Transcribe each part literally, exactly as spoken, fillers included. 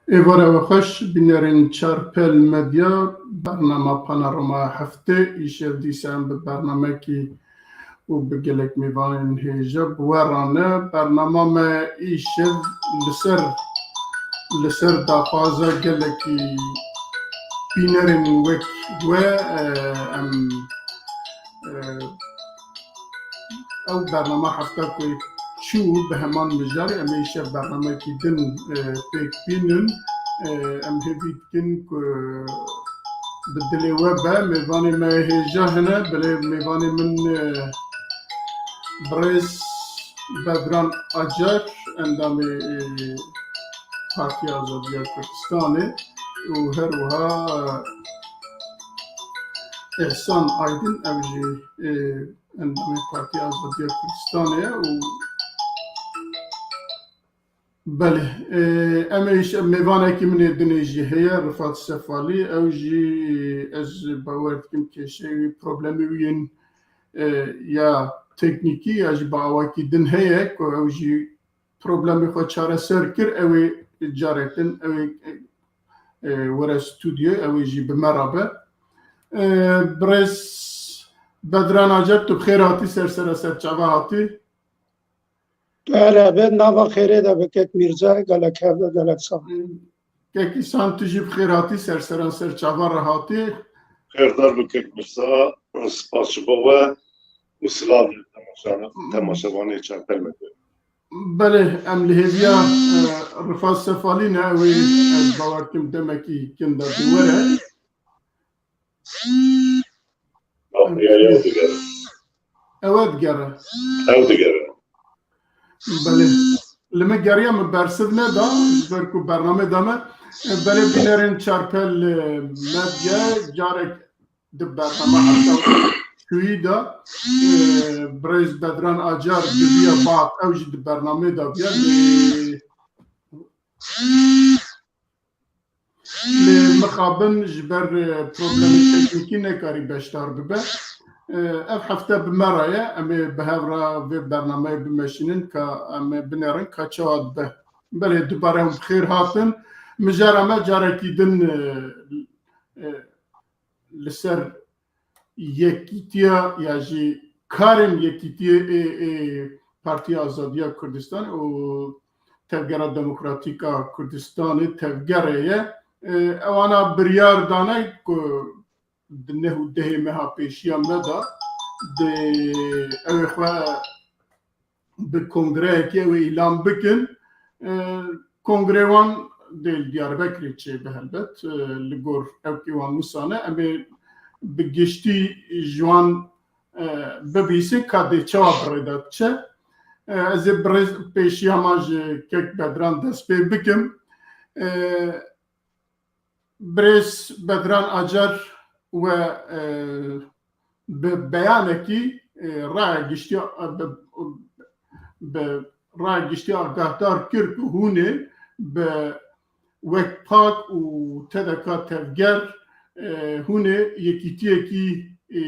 Êvara we xweş, bînerên Çarpel Medya, bernama Panorama Heftê, îşev dîsa em bi bernamekî û bi gelek mêvanên hêja bi we re ne. Bernama me îşev li ser, li ser daxwaza gelekî bînerên wek we, e, em, e, ew bernama hefta ku çû bi heman mijarê em ê îşev bernamekî din, e, pêk bînin. E, em hêvî dikin ku bi dilê we be. Mêvanê me hêja hene, belê mêvanê min, e, birêz Bedran Acar, endamê, e, Partiya Azadiya Kurdistanê û her wiha, e, Îhsan Aydin, ew jî, e, endamê Partiya Azadiya Kurdistanê ye û belê, e, em ê îş-, mêvanekî min ê dinê jî heye, Rifat Sefalî, ew jî, e, ez bawer dikim kêşeyê wî, problemê wî yên, e, ya teknîkî ya jî bi awakî din heye ku ew jî problemê xwe çareser kir, ew ê carek din, ew ê, e, e, were stûdyoyê, ew ê jî bi me re be. E, birêz Bedran Acar, tu bi xêr hatî, ser sera ser çava hatî. Tu here be, nava xêrê de be kek Mîrza, gelek hev be, gelek sax. Kek Îhsan, tu jî bi xêr hatî, ser seran ser çava re hatî. Xêrdar be kek Mîrza, spas ji bo we û silav li temaşa-, temaşevanê Çarpel Medya. Belê, em li hêviya, e, Rifat Sefalî ne, ew ê ez bawer dikim demekî kin de dû were. Ew digere. Ew ê digere. Ew digere. Belê. Li min geriya min bersiv neda, ji ber ku bername da me. Belê bînerên Çarpel, e, Medya, carek di bernama heta şûyî de, e, birêz Bedran Acar dibiya bad, ew jî di bernamê de biya. Lê, lê mixabin ji ber, e, problemê teknîkî nekarî beşdar bibe. E, ev hefte bi me re ye, em ê bi hev re vê bernameyê bimeşînin ka em ê binêrin ka çawa dibe. Belê, dubare hûn bi xêr hatin. Mijara me carekî din, e, e, li ser yekîtiya ya jî karên yekîtiyê ê, ê Partiya Azadiya Kurdistan û Tevgera Demokratîk a Kurdistanê, Tevgerê ye. E, ewana biryar dane ku di neh û dehê meha pêşiya me de di ew ê xwe bi kongreyekê ew ê îlan bikin. E, kongrê wan dê li Diyarbekirê çêbe helbet, e, li gor ewkê wan wisa ne. Em ê bi giştî ji wan, e, bibîsin ka dê çawa bi rê de diçe. E, ez ê bi rê pêşiya me ji kek Bedran dest pê bikim. E, Birêz Bedran Acar we, e, bi beyanekî, e, raya giştî, e, bi, bi raya giştî agahdar kir ku hûn ê bi wek pak û T D K Tevger, e, hûn ê yekîtiyekî, e,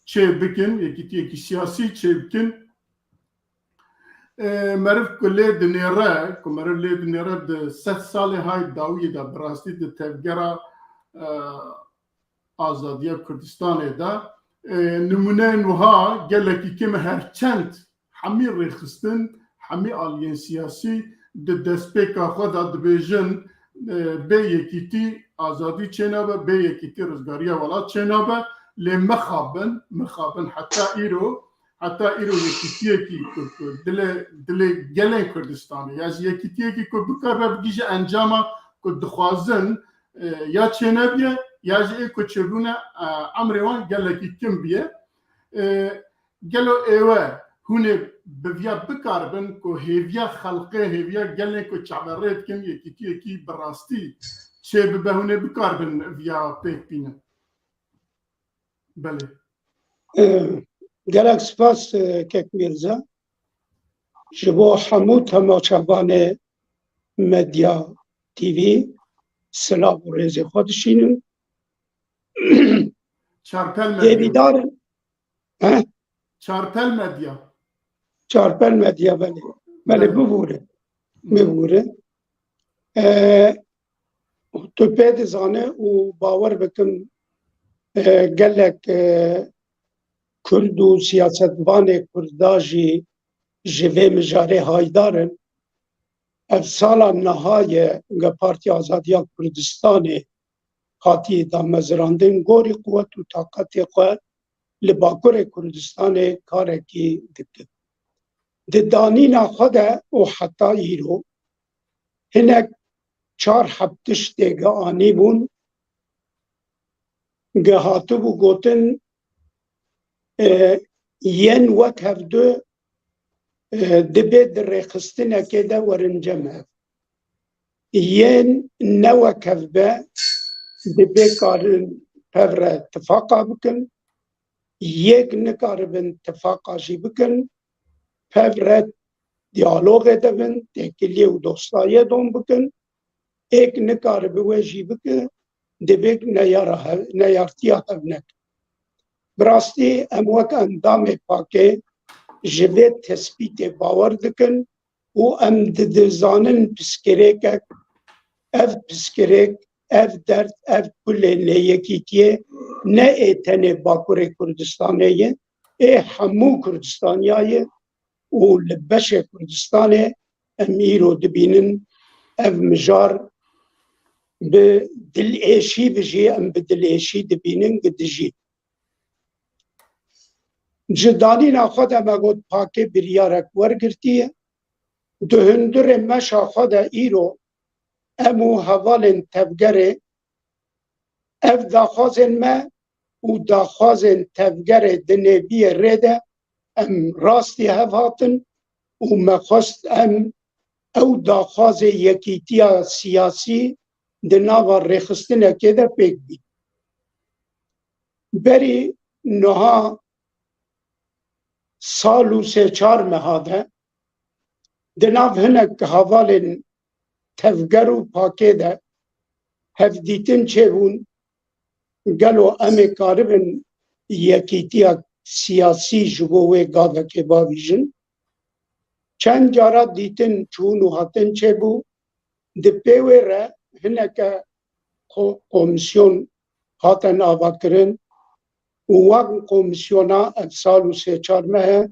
çê bikin, yekîtiyekî siyasî çê bikin. E, meriv ku lê dinêre, ku meriv lê dinêre di sed salê hay dawiyê de bi rastî di tevgera, e, azadiya Kurdistanê de, e, nimûneyên wiha gelekî kêm e, her çend hemî rêxistin, hemî aliyên siyasî di destpêka xwe de dibêjin, e, bê yekîtî azadî çênabe, bê yekîtî rizgariya welat çênabe, lê mixabin, mixabin heta îro, heta îro yekîtiyekî ku, ku dilê, dilê gelên Kurdistanê, ya jî yekîtiyekî ku bikaribe bigihîje encama ku dixwazin, e, ya çênebiye, ya jî ê ku çêbûne, e, emrê wan gelekî kin biye. E, gelo êwe hûn ê bi viya bikaribin ku hêviya xelqê, hêviya gelên ku çaverê dikin, yekîtiyekî bi rastî çêbibe, hûn ê bikaribin viya pêk bînin? Belê. E, gelek spas, e, kek Mîrza. Ji bo hemû temaşevanê Medya T V silav û rêzê xwe dişînim. Çarpel Medya. Hêvîdar in. He? Çarpel Medya. Çarpel Medya, belê. Belê, belê. Bibûre. Bibûre. E, tu pê dizane û bawer bikim, e, gelek, e, Kurd û siyasetvanê Kurda jî ji vê mijarê haydar in. Ev sala niha ye ge Partiya Azadiya Kurdistanê hatiye damezrandin, gorî quwet û taqetê xwe li Bakurê Kurdistanê karekî dikin. Di danîna xwe de û heta îro hinek çar heb tiştê ge anîbûn, ge hatibû gotin, e, yên wek hevdu, e, dibê di rêxistinekê de werin cem hev. Yên ne wek hev be, dibê karin pev re tifaqa bikin. Yek nikaribin tifaqa jî bikin, pev re diyalogê de bin, têkiliyê û dostayê dom bikin. Êk nikaribi wê jî bike, divê neyara hev-, neyartiya hev neke. Bi rastî em wek endamê pakê ji vê tespîtê bawer dikin û em didizanin piskirêkek, ev piskirêk, ev derd, ev kulê neyekîtiyê ne ê tenê Bakurê Kurdistanê ye, ê hemû Kurdistaniya ye û li beşê Kurdistanê em îro dibînin ev mijar bi dilêşî bi jî, em bi dilêşî dibînin gi dijî. Ji danîna xwe de me got pakê biryarek wergirtiye. Di hundirê meşa xwe de îro em û hevalên tevgerê ev daxwazên me û daxwazên tevgerê di nêviyê rê de em rastî hev hatin û me xwest em ew daxwazê yekîtiya siyasî di nava rêxistinekê de pêk bî. Berî niha sal û sê çar meha de di nav hinek hevalên tevger û pakê de hevdîtin çêbûn, gelo em ê karibin yekîtiya siyasî ji bo wê gavekê bavîjin? Çend cara dîtin çûn û hatin çêbû, di pê wê re hineke ko-, komîsyon hatin avakirin û wan komîsyona ev sal û sê çar meh e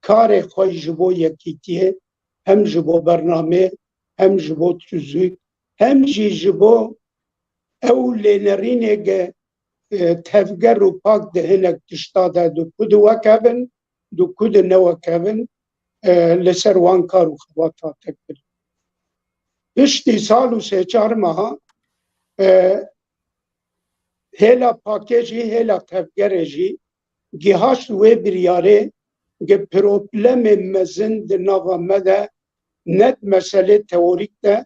karê xwe ji bo yekîtiyê, hem ji bo bernamê, hem ji bo tuzûk, hem jî ji bo ew lênerînê ge, e, tevger û pak di hinek tişta de di ku di wekevin, di ku di newekevin, e, li ser wan kar û xebat hate kirin. Piştî sal û sê çar meha, e, hêla pakê jî, hêla tevgerê jî gihaşt wê biryarê, gi problemê mezin di nava me de, ne di meselê teorîk de,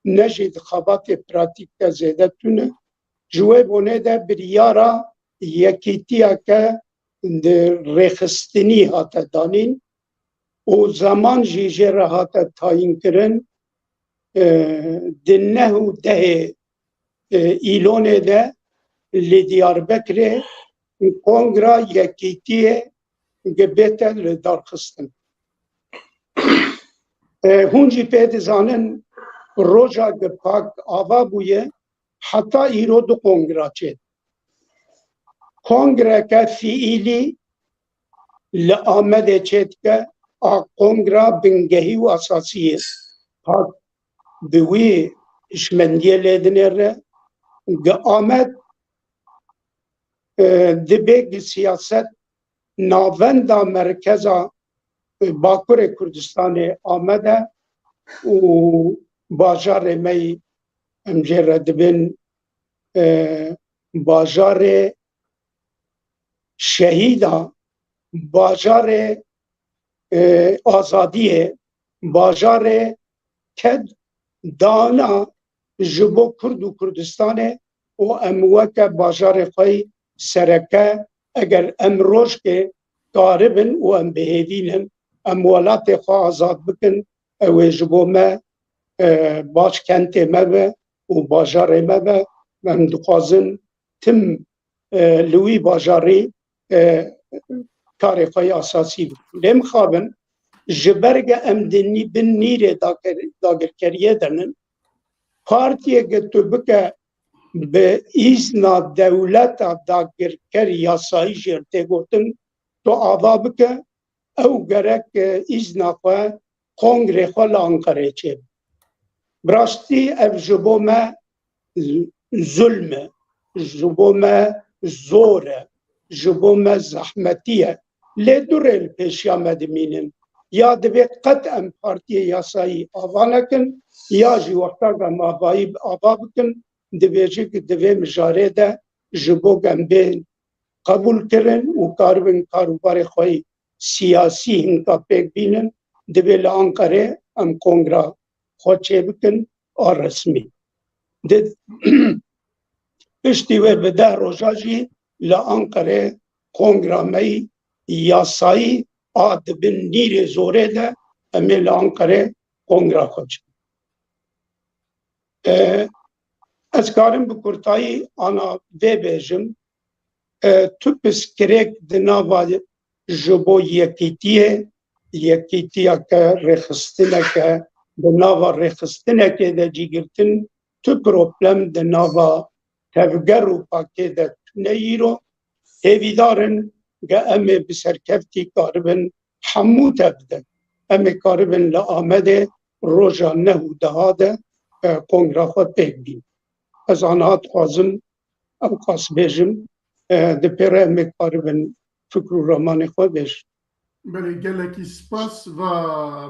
ne jî di xebatê pratîk de zêde tune. Ji wê bonê de biryara yekîtiyeke di rêxistinî hate danîn û zeman jî jê re hate tayînkirin. E, di neh û dehê, e, Îlonê de li Diyarbekirê kongra yekîtiyê ge bête li darxistin. E, hûn jî pê dizanin roja ge pak ava bûye, heta îro du kongra çê. Kongreke fiîlî li Amedê çêdike, a kongra bingehî û esasî ye. Pak bi wî hişmendiyê lê dinêre. Gi Amed, e, dibe gi siyaset navenda merkeza, e, Bakurê Kurdistanê Amed e û bajarê me yî em jê re dibin, e, bajarê şehîda, bajarê, e, azadiyê, bajarê ked dana ji bo Kurd û Kurdistanê û em weke bajarê xwe yî sereke, eger em rojkê karibin û em bihêvînin, em welatê xwe azad bikin, ew ê ji bo me, e, başkentê me be û bajarê me be. Em dixwazin tim, e, li wî bajarî, e, karê xwe yê esasî bikin. Lê mixabin, ji ber ge em di nî-, bin nîrê dagir-, dagirkeriyê de nin, Partiyeke tu bike bi îzna dewleta dagirker yasayî jê tê gotin, tu ava bike, ew gerek, e, îzna xwe, kongrê xwe li Anqerê çêbe. Bi rastî ev ji bo me z-, zulm e, ji bo me zor e, ji bo me zehmetî ye. Lê du rê li pêşiya me dimînin. Ya divê qet em partiyê yasayî ava nekin, ya jî wexta ku em avayî ava bikin, dibêje ku divê mijarê de ji bo ku em bên qebûl kirin û karibin karûbarê xwe yî siyasî hinka pêk bînin, divê li Anqerê em kongra xwe çêbikin a resmî. Di piştî wê bi deh roja jî li Anqerê kongra me yî yasayî a di bin nîrê zorê de em ê li Anqerê kongra xwe çêbikin. E, ez karim bi kurtayî ana vê bêjim. E, tu pirsgirêk di nava ji bo yekîtiyê, yekîtiyeke rêxistineke, di nava rêxistinekê de cîgirtin, tu problem di nava tevger û pakê de tune îro. Hêvîdar in ge em ê bi serkevtî karibin hemû tev de. Em ê karibin li Amedê roja neh û deha de, e, kongra xwe pêk bîn. Ez aniha dixwazim ew qas bêjim, e, di pê re em ê karibin fikr û ramanê xwe bêjin. Belê, gelekî spas. Va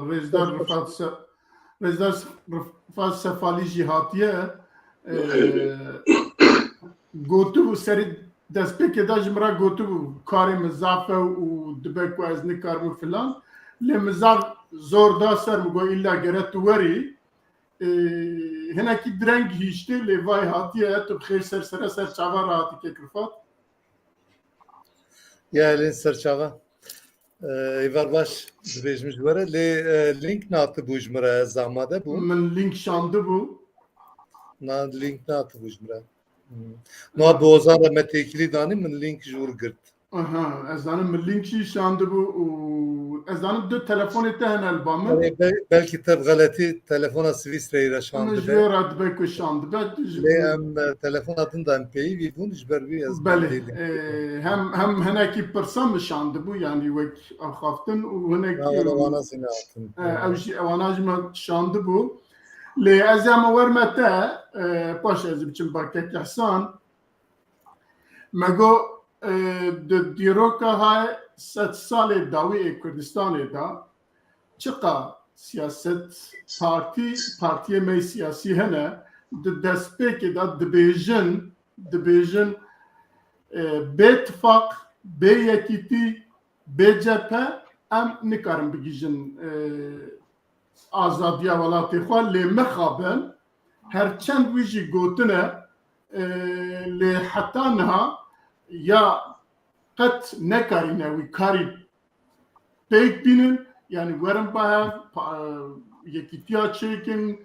rêzdar Rifat Se-, rêzdar Rifat Sefalî jî hatiye. E, gotibû serî destpêkê de ji min re gotibû, karê min zaf e û dibe ku ez nikarim û filan. Lê min zaf zor da ser, min got, îlla gere tu werî. E, hinekî direng hiştê, lê vay hatiye, tu bi xêr ser sere ser çava re hatî kek Rifat. Ya Elîn Serçava. E, êvar baş dibêjim ji we re, lê, e, link nehatibû ji min re, ez amade bûm. Min link şandibû. Na, link nehatibû ji min re. Hmm. Niha bi Ozan re me têkilî danî, min link ji wir girt. Aha, ez zanim min link jî şandibû û ez zanim du telefonê te hene li ba min. Erê, bel-, belkî te bi xeletî telefona Swîsreyê re şandibe. Min ji wê re dibe ku şandibe. Lê em, e, telefona din de em peyivî bûn, ji ber wî ez Belê, bêdî. E, hem, hem hinekî pirsa min şandibû, yanî wek axaftin û hinekî Ya, wala wana zî nehatin. E, ew jî, ewana jî me şandibû. Lê ez ê me werme te, e, paş ez ê biçim ba kek Ehsan. Me got, e, di dîroka hay sed salê dawî ê Kurdistanê de çiqa siyaset, partî, partiyê me yê siyasî hene, di destpêkê de dibêjin, dibêjin, e, bê tifaq, bê yekîtî, bê cephe em nikarin bigihîjin, e, azadiya welatê xwe, lê mixabin, her çend wî jî gotine, e, lê heta niha ya qet nekarîne wî karî pêk bînin, yanî werin ba hev, pa-, e, yekîtiya çêkin,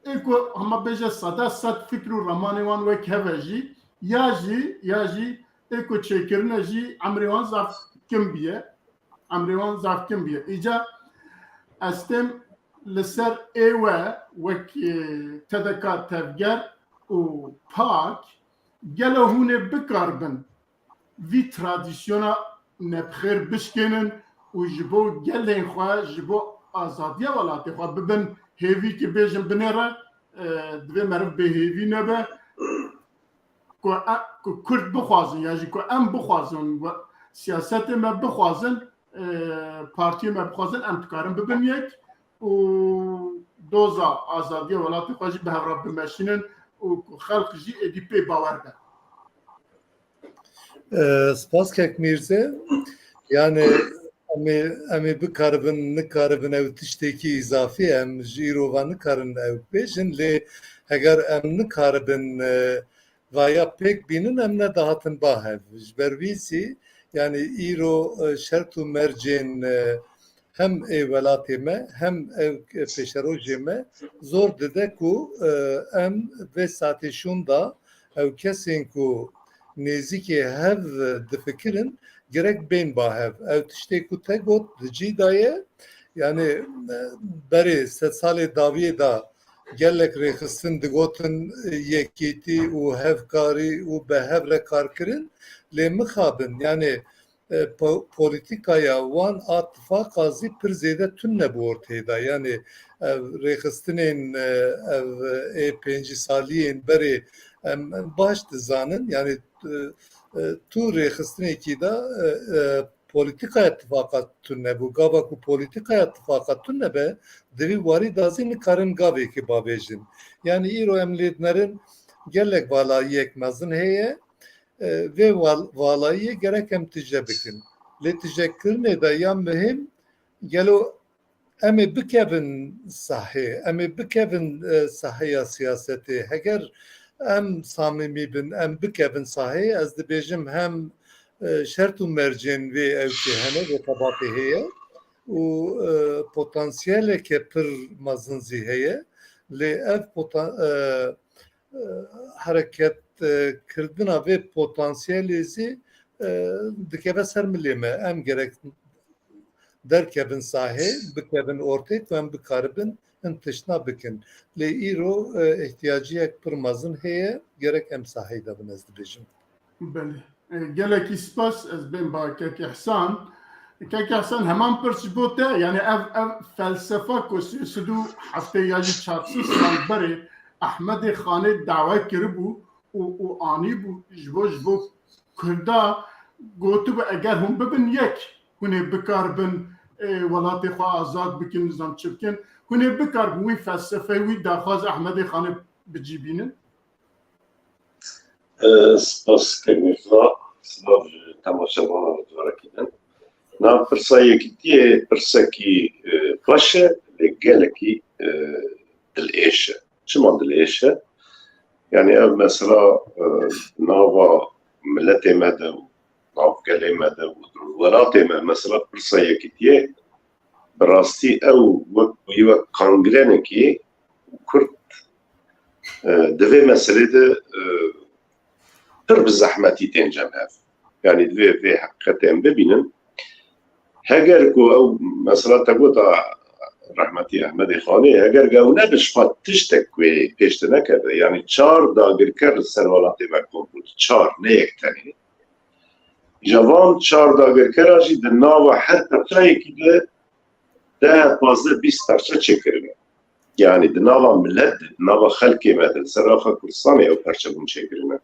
ê ku hema bêje sede sed fikr û ramanê wan wek hev e jî, ya jî, ya jî ê ku çêkirine jî emrê wan zaf kim biye. Emrê wan zaf kim biye. Îca ez têm li ser ê we wek, e, T D K tevger û pak, gelo hûn ê bikaribin vî tradisyona nebixêr bişkênin û ji bo gelên xwe, ji bo azadiya welatê xwe bibin hêvî, ki bêjin binêre, e, divê meriv bêhêvî nebe. Ku e-, ku Kurd bixwazin ya jî ku em bixwazin, we-, siyasetê me bixwazin, e, partiyê me bixwazin, em dikarin bibin yek û doza azadiya welatê xwe jî bi hev re bimeşînin û ku xelq jî êdî pê bawer be. E, spas kek Mîrze. Yani em ê, em ê bikaribin, nikaribin ew tiştekî îzafî ye. Em ji îro ve nikarin ew bêjin, lê heger em nikaribin, e, vaya pêk bînin, em nedihatin ba hev. Ji ber wî zî, yani îro, e, şert û mercên, e, hem ê welatê me, hem ew pêşerojê me zor dide ku, e, em vê saetê şûnda ew kesên ku nêzîkê hev difikirin, gerek bên ba hev. Ew tiştê ku te got di cî de ye, yani, e, berê sed salê dawiyê de Gelek rêxistin digotin, e, yekîtî û hevkarî û bi hev re karkirin, lê mixabin, yanî, e, po-, polîtîkaya wan a tifaqa zî pir zêde tune bû ortê de. Yanî ev rêxistinên, e, ev ê pêncî saliyên berê em baş dizanin, yanî, e, e, tu rêxistinekî de, e, e, polîtîkaya tifaqa tune bû. Gava ku polîtîkaya tifaqa tune be, di vî warî de zî nikarin gavekê bavêjin. Yanî îro em lê dinerin gelek valayiyek mezin heye. E, vê wal-, valayiyê gerek em tije bikin. Lê tijekirinê de ya muhîm, gelo em ê bikevin sahê, em ê bikevin, e, saheya siyasetê. Heger em samîmî bin, em bikevin sahê, ez dibêjim hem, e, şert û mercên vê ewkê hene, vê xebatê heye û, e, potansiyeleke pir mezin zî heye. Lê ev pota-, e, e, hereket, e, kirdina vê potansiyelê zî, e, dikeve ser milê me. Em gerek derkevin sahê, bikevin ortê ku em bikaribin hin tiştna bikin. Lê îro, e, ihtiyaciyek pir mezin heye, gerek em saheyê de bin, ez dibêjim. Belê. E, gelekî spas, ez bên ba Kek Îhsan. Kek Îhsan, heman pirs ji bo te, yanî ev, ev felsefa ku sê sed û heftê ya jî çar sed sal berê Ehmedê Xanê dawe kiribû û, û anîbû ji bo, ji bo Kurda gotibû, eger hûn bibin yek, hûn ê bikaribin, e, welatê xwe azad bikin, nizam çi bikin, hûn ê bikaribin wî felsefeyê, wî daxwaz Ehmedê Xanê bi cî bînin. E, spas kek Mîrza, silav ji temaşevanan carekî din. Na pirsa yekîtiyê pirsekî, e, xweş e, lê gelekî, e, dilêş e. Çima dilêş e? Yanî ev mesela, e, nava miletê me de û nav gelê me de û welatê me mesela pirsa yekîtiyê bi rastî ew wek, wek kangrenekî Kurd, e, di vê meselê de, e, pir bi zehmetî tên cem hev. Yanî divê vê heqîqetê em bibînin. Heger ku ew mesela te gota rehmetî Ehmedê Xanê, heger ku ew nebe ji xwe tiştek wê pêş de nekeve, yanî çar dagirker li ser welatê me kom bû, çar, ne yek tenê. Ji van çar dagirkera jî di nava her perçeyekî de deh, pazdeh, bîst perçe çêkirine. Yanî di nava milet de, di nava xelkê me de, li ser axa Kurdistanê ew perçebûn çêkirine.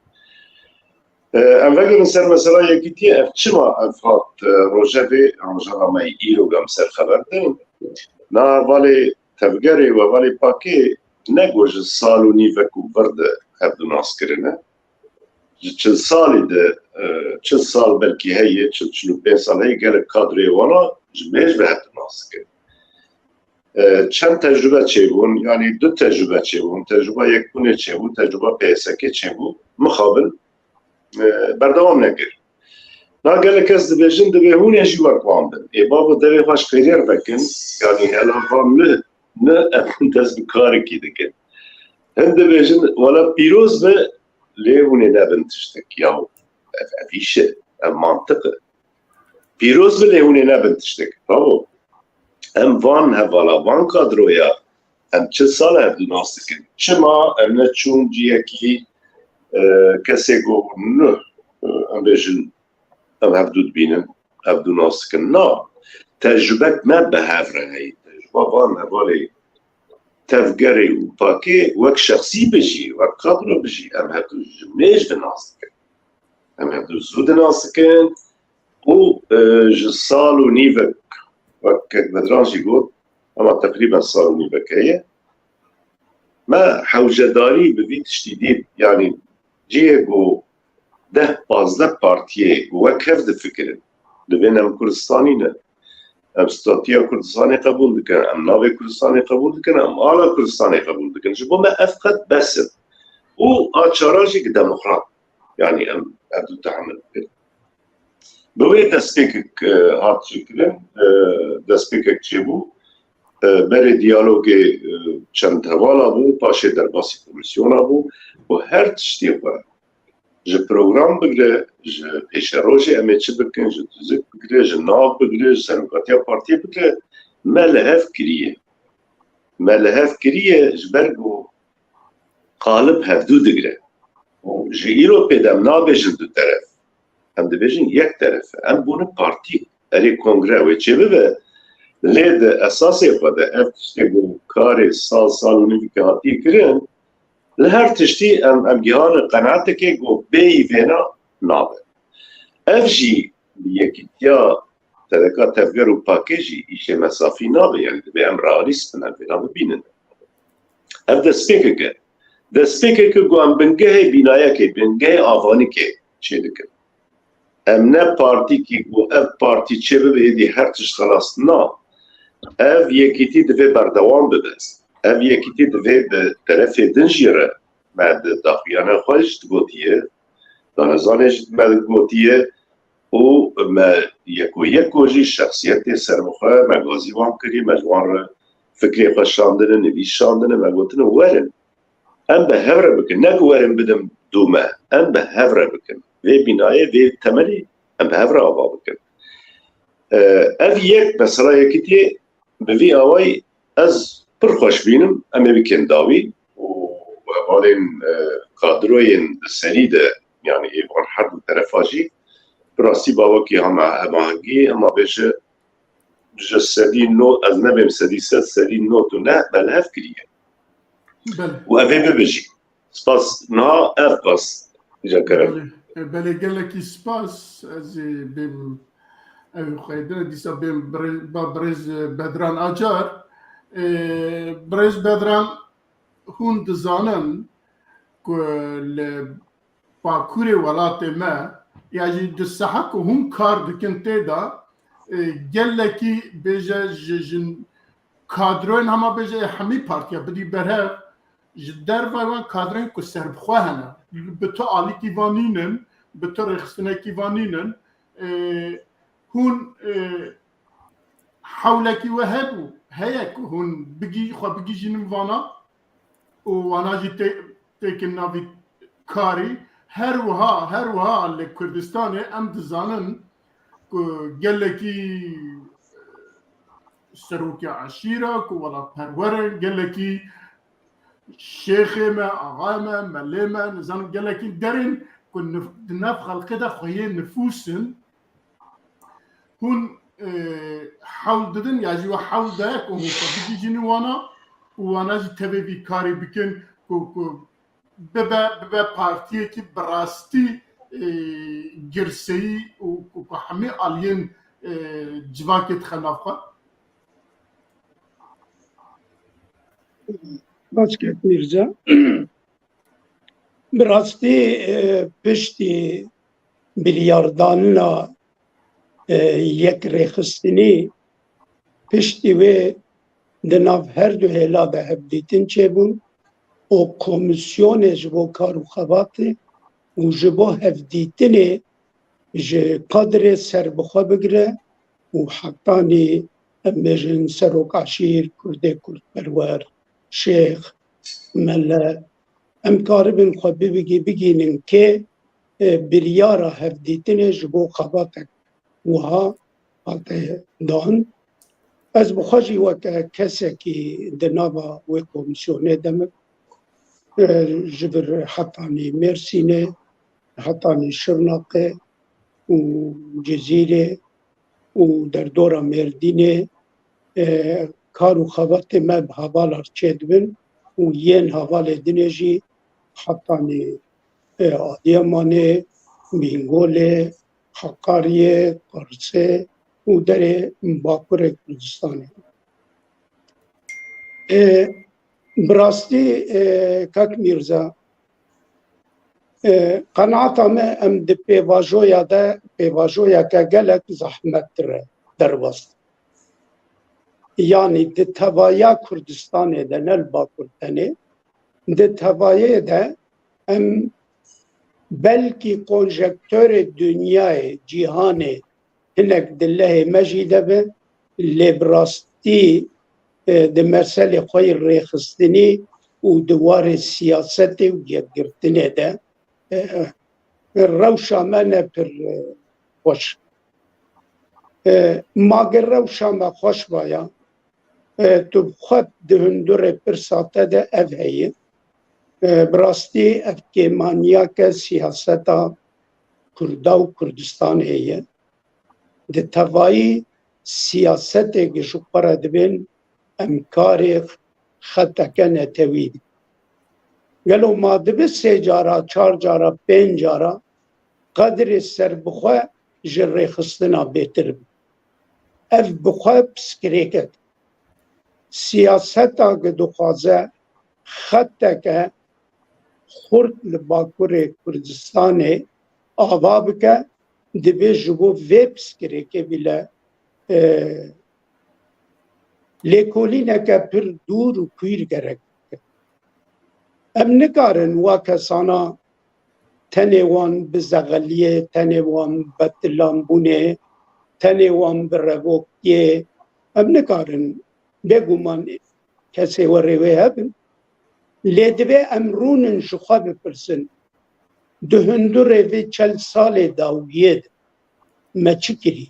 E, em vegerin ser mesela yekîtiyê, ev çima ev hat, e, rojevê, rojeva me îro em ser xeber din. Na hevalê tevgerê û hevalê pakê ne ku ji sal û nîvek û vir de hevdu nas kirine. Ji çil salî de, e, çil sal belkî heye, çil, çil û pênc sal heye, gelek kadroyê wana ji mêj ve hevdu nas dikin. E, çend tecrube çêbûn, yanî du tecrube çêbûn, tecruba yekbûnê çêbû, tecruba P S K çêbû, mixabin, e, berdewam nekir. Na gelek kes dibêjin, divê hûn ê jî wek wan bin. Ê babo, devê xwe ji xêrê re vekin, yanî hela van ne, ne em dest bi karekî dikin. Hin dibêjin, wela pîroz be, lê hûn ê nebin tiştek. Ya, ev, ev îş e, ev mantiq e. Pîroz be, lê hûn ê nebin tiştek. Bravo. Em van hevala, van kadroya, em çil sal hevdû nas dikin. Çima em neçûn ciyekî, e, kesê ku ne, e, em bêjin, em hevdû dibînin, hevdû nas dikin. Na, tecrubek me bi hev re heye. Tecruba van hevalê tevgerê û pakê wek şexsî bijî, wek kadro bijî, em hevdû ji mêj ve nas dikin. Em hevdû zû dinas dikin û, e, ji sal û nîvek, wek kek Bedran jî got, ema teqrîben sal û nîvek heye. Me hewcedarî bi vî tiştî dît, yanî cihê ku deh pazdeh partiyê ku wek hev difikirin, dibên em Kurdistanî ne. Em statiya Kurdistanê qebûl dikin, em navê Kurdistanê qebûl dikin, em ala Kurdistanê qebûl dikin. Ji bo me ev qet bes in. Û a çara jî ki demokrat. Yanî em ev du tehemil bikin. Bi wê destpêkek, e, hat çêkirin, e, destpêkek çêbû. E, berê diyalogê, e, çend hevala bû, paşê derbasî komîsyona bû û her tiştê xwe ji program bigire, ji pêşerojê em ê çi bikin, ji tûzik bigire, ji nav bigire, ji serokatiya partiyê bigire, me li hev kiriye. me li hev kiriye ji ber ku qalib hevdû digire. Û ji îro pê de em nabêjin du teref. Em dibêjin yek teref. Em bûne partî. Erê kongre wê çêbibe. Lê di esasê xwe de ev tiştê ku karê sal, sal û nivî ke hatiye kirin, li her tiştî em, em gihane qenatekê ku bêyî vêna nabe. Ev jî bi yekîtiya T D K, Tevger û Pakê jî îşê me safî nabe, yani divê em realîst bin, em vêna bibînin. Ev destpêkek e. Destpêkek e ku em bingehê bînayekê, bingehê avanikê çêdikin. Em ne partîkî ku ev partî çêbibe êdî her tişt xelas, na. Ev yekîtî divê berdewam bibe. Ev yekîtî divê bi terefê din jî re me di daxuyana xwe jî digotiye, danezanê jî me digotiye û me yeko yeko jî şexsiyetê serbixwe me gazî wan kiriye, me ji wan re fikrê xwe şandine, nivîs şandine, me gotine werin. Em bi hev re bikin. Ne ku werin bidim dû me. Em bi hev re bikin. Vê bînayê, vê temelî em bi hev re ava bikin. Ev yek mesela yekîtiyê bi vî awayî ez pir xweş bînim. Em ê bikin dawî û hevalên, e, kadroyên di serî de, yani êvan her du terefa jî bi rastî bawekî hema hemahengî, hema bêje ji sedî not, ez nebêm sedî sed, sedî not û neh me li hev kiriye. Belê. Û ev ê bibe jî. Spas. Niha ev bas. Îca kerem. Belê, e, belê, gelekî spas. Ez ê bêm, ew xwedine dîsa bêm birê-, ba birêz, e, Bedran Acar. E, birêz Bedran, hûn dizanin ku li bakurê welatê me, ya jî di saha ku hûn kar dikin tê de, e, gelekî bêje ji, ji kadroyên hema bêje hemî partiya bidî berhev, ji dervay wan kadroyên ku serbixwe hene, bi tu alîkî van nînin, bi tu rêxistinekî van nînin, e, hûn, e, hewlekî we hebû, heye ku hûn bigî-, xwe bigihîjînin vana û wana jî tê-, têkin navî karî. Her wiha, her wiha li Kurdistanê em dizanin ku gelekî serokê eşîra ku welatperwer in, gelekî şêxê me, axayê me, melê me, nizanim gelekî derên ku nif-, di nav xelkê de xweyê nifûs in, hûn, e, hewl didin ya jî we hewl daye ku hûn xwe bigihîjînin wana û wana jî tevê vî karê bikin ku, ku bibe, bibe partiyekî bi rastî, e, girseyî û ku, ku hemî aliyên, e, civakê dixe nav xwe? Baş kek Mîrza. Bi rastî, e, piştî biryardanina, e, yekrêxistinî, piştî wê di nav her du hêla de hevdîtin çêbûn û komîsyonê ji bo kar û xebatê û ji bo hevdîtinê ji kadrê serbixwe bigire û hetanî, em bêjin, serok eşîr, kurdê kurdperwer, şêx, mele, em karibin xwe bibigî-, bigînin kê, e, biryara hevdîtinê ji bo xebatek wiha hate dan. Ez bi xwe jî weke kesekî di nava wê komîsyonê de me, e, ji vir hetanî Mêrsînê, hetanî Şirnaqê û Cizîrê û derdora Mêrdînê, e, kar û xebatê me bi hevalar çêdibin û yên hevalê dinê jî hetanî, e, Adiyamanê, Bîngolê, Heqariyê, Qirsê û derê Bakurê Kurdistanê. E, bi rastî, e, kak Mîrza, e, qenaeta me em di pêvajoya de, pêvajoyeke gelek zehmettir e derbas. Yanî di tevaya Kurdistanê de, ne li Bakur tenê, di tevayê de em belkî konjektorê dinyayê, cîhanê hinek di lehê me jî de be, lê bi rastî, e, di meselê xwe yê rêxistinî û di warê siyasetê û yekgirtinê de, e, e, rewşa me ne pir, e, xweş. E, ma ger rewşa me xweş baya, E, tu bi xwe di hundurê pirsa te de ev heye. E, bi rastî ev kêmaniyake siyaseta Kurda û Kurdistanê heye. Di tevayî siyasetê gi ji xwe re dibên em karê xeteke netewî dikin. Gelo ma dibe sê cara, çar cara, pênc cara qedrê serbixwe ji rêxistina bêtir be? Ev bi xwe piskirêkek. Siyaseta gi dixwaze xeteke xurt li Bakurê Kurdistanê ava bike, divê ji bo vê piskirêkê bîle, e, lêkolîneke pir dûr û kwîr gerek bike. Em nikarin wa kesana tenê wan bi zexeliyê, tenê wan bi betilanbûnê, tenê wan bi revokiyê, em nikarin bêguman kesê werê wê hebin. Lê divê em rûnin ji xwe bipirsin, di hundurê vê çel salê dawiyê de me çi kirî?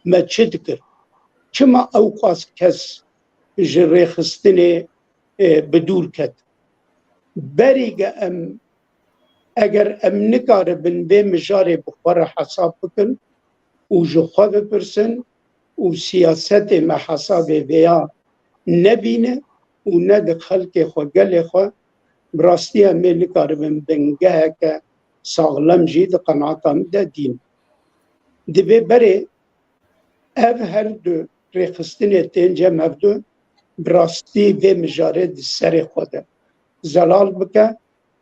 Me çi dikir? Çima ewqas kes ji rêxistinê, e, bi dûr ket? Berî ge em, eger em nikaribin vê mijarê bi xwe re hesab bikin û ji xwe bipirsin û siyasetê me hesabê vêya nebîne û ne di xelkê xwe, gelê xwe, bi rastî em ê nikaribin bingeheke saxlem jî di qenaeta min de dîn. Divê berê ev her du rêxistinê tên cem hevdu bi rastî vê mijarê di serê xwe de zelal bike,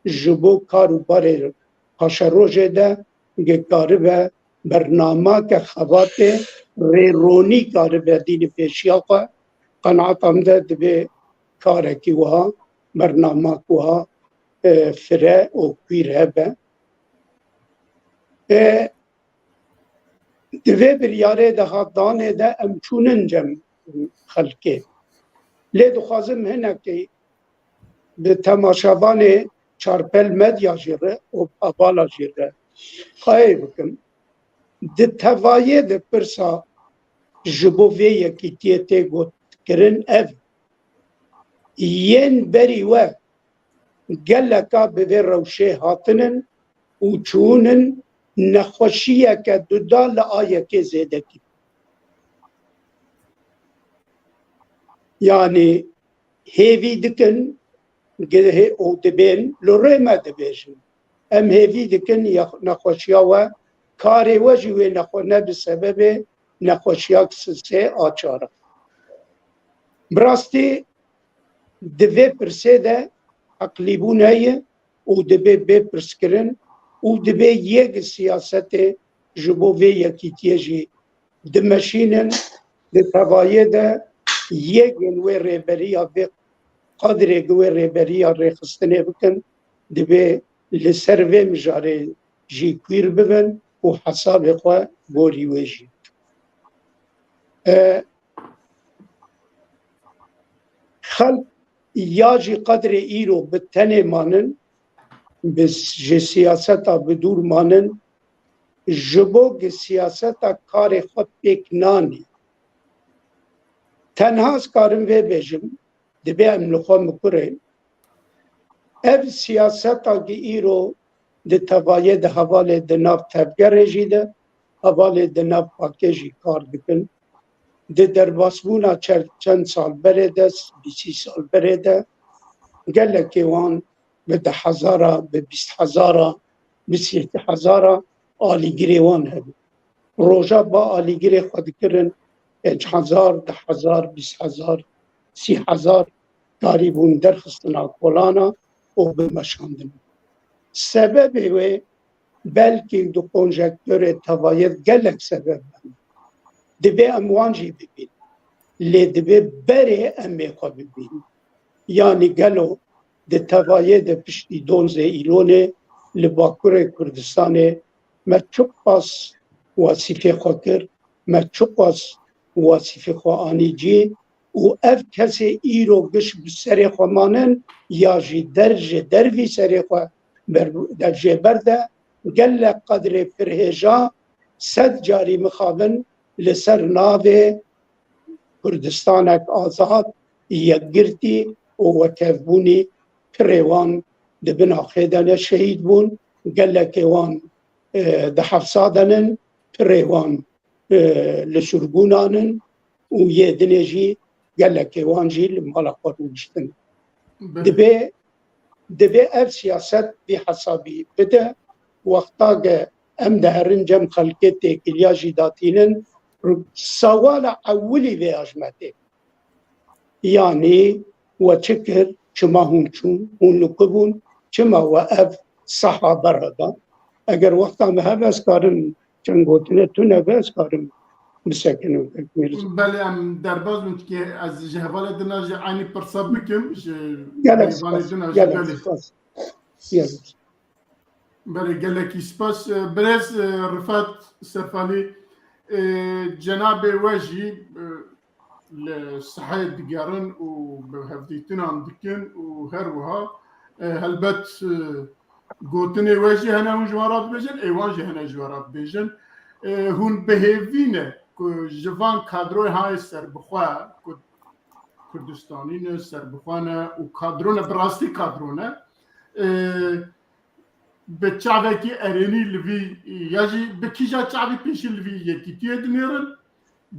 ji bo kar û barê paşerojê de gi karibe bernamake xebatê rêronî karibe dînî pêşiya xwe. Qenaeta min de divê karekî wiha, bernamak wiha, e, fire û kwîr hebe. E, Di vê biryarê de hat danê de em çûnin cem xelkê. Lê dixwazim hinekî bi temaşevanê Çarpel Medya jî re û hevala jî re xweyê bikim. Di tevayê de pirsa ji bo vê yekîtiyê tê gotkirin ev, yên berî we geleka bi vê rewşê hatinin û çûnin nexweşiyeke duda li a yekê zêde kir. Yanî hêvî dikin, gihê û dibên li rê me dibêjin. Em hêvî dikin ya nexweşiya we, karê we jî wê nexwe ne bi sebebê nexweşiya sisê a çar e. Bi rastî di vê pirsê de eqlîbûn heye û dibê bê pirskirin û dibê yek siyasetê ji bo vê yekîtiyê jî dimeşînin, di tevayê de yek yên wê rêberiya vê qadrê gi wê rêberiya rêxistinê bikin, dibê li ser vê mijarê jî kwîr bibin û hesabê xwe borî wê jî bikin. E, Xelk ya jî qedrê îro bi tenê manin, bi, ji siyaseta bi dûr manin, ji bo gi siyaseta karê xwe pêk nanî. Tenha ez karim vê bêjim, dibê em li xwe mikurên. Ev siyaseta gi îro di tevayê de hevalê di nav tevgerê jî de, hevalê di nav pakê jî kar dikin. Di derbasbûna çer-, çend sal berê de, bîsî sal berê de, gelekê wan bi deh hezara, bi bîst hezara, bi sî hezara alîgirê wan hebû. Roja ba alîgirê xwe dikirin pênc hezar, deh hezar, bîst hezar, sî hezar karîbûn derxistina kolana û bimeşandin. Sebebê wê belkî di konjektorê tevayê gelek sebeb bibin. Dibê em wan jî bibînin. Lê dibê berê em ê xwe bibînin. Yanî gelo di tevayê de piştî donzê Îlonê li Bakurê Kurdistanê me çiqas wasîfê xwe kir, me çiqas wasîfê xwe anî cî û ev kesê îro giş bi serê xwe manin ya jî der ji dervî serê xwe ber-, de jêber de gelek qedrê pirhêja sed carî mixabin li ser navê Kurdistanek azad, yekgirtî û wekevbûnî pirê wan di bin axê de ne şehîd bûn, gelekê wan, e, di hefsa de nin, pirê wan, e, li sirgûnan in û yê dinê jî gelekê wan jî li mala xwe rûniştin. Belê. Divê, divê ev siyaset vî hesabî bide, wexta ke em diherin cem xelkê têkiliya jî datînin, sawala ewilî vê ajmetê. Yanî we çi kir, çima hûn çûn, hûn li ku bûn, çima we ev saha berada? Eger wexta me hebe ez karim çend gotine tune be, ez karim bisekinim, Kek Mîrza. Belê, em derbas bin, çikê ez ji hevalê dina jî eynî pirsa bikim, ji Gelek mêvanê spas, dina jî, gelek belê. Spas. Gelek. Belê, gelekî spas. E, birêz, e, Rifat Serfalî, e, cenabê we jî, e, li sehê digerin û bi hevdîtinan dikin û her wiha, e, helbet, e, gotinê we jî hene hûn ji wan re dibêjin, ê wan jî hene ji we re dibêjin. E, hûn bi hêvî ne ku ji van kadroyê hayê serbixwe ku Kurdistanî ne, serbixwe ne û kadro ne, bi rastî kadro ne. E, bi çavekî erênî li vî ya jî bi kîja çavî pêşî li vî yekîtiyê dinêrin,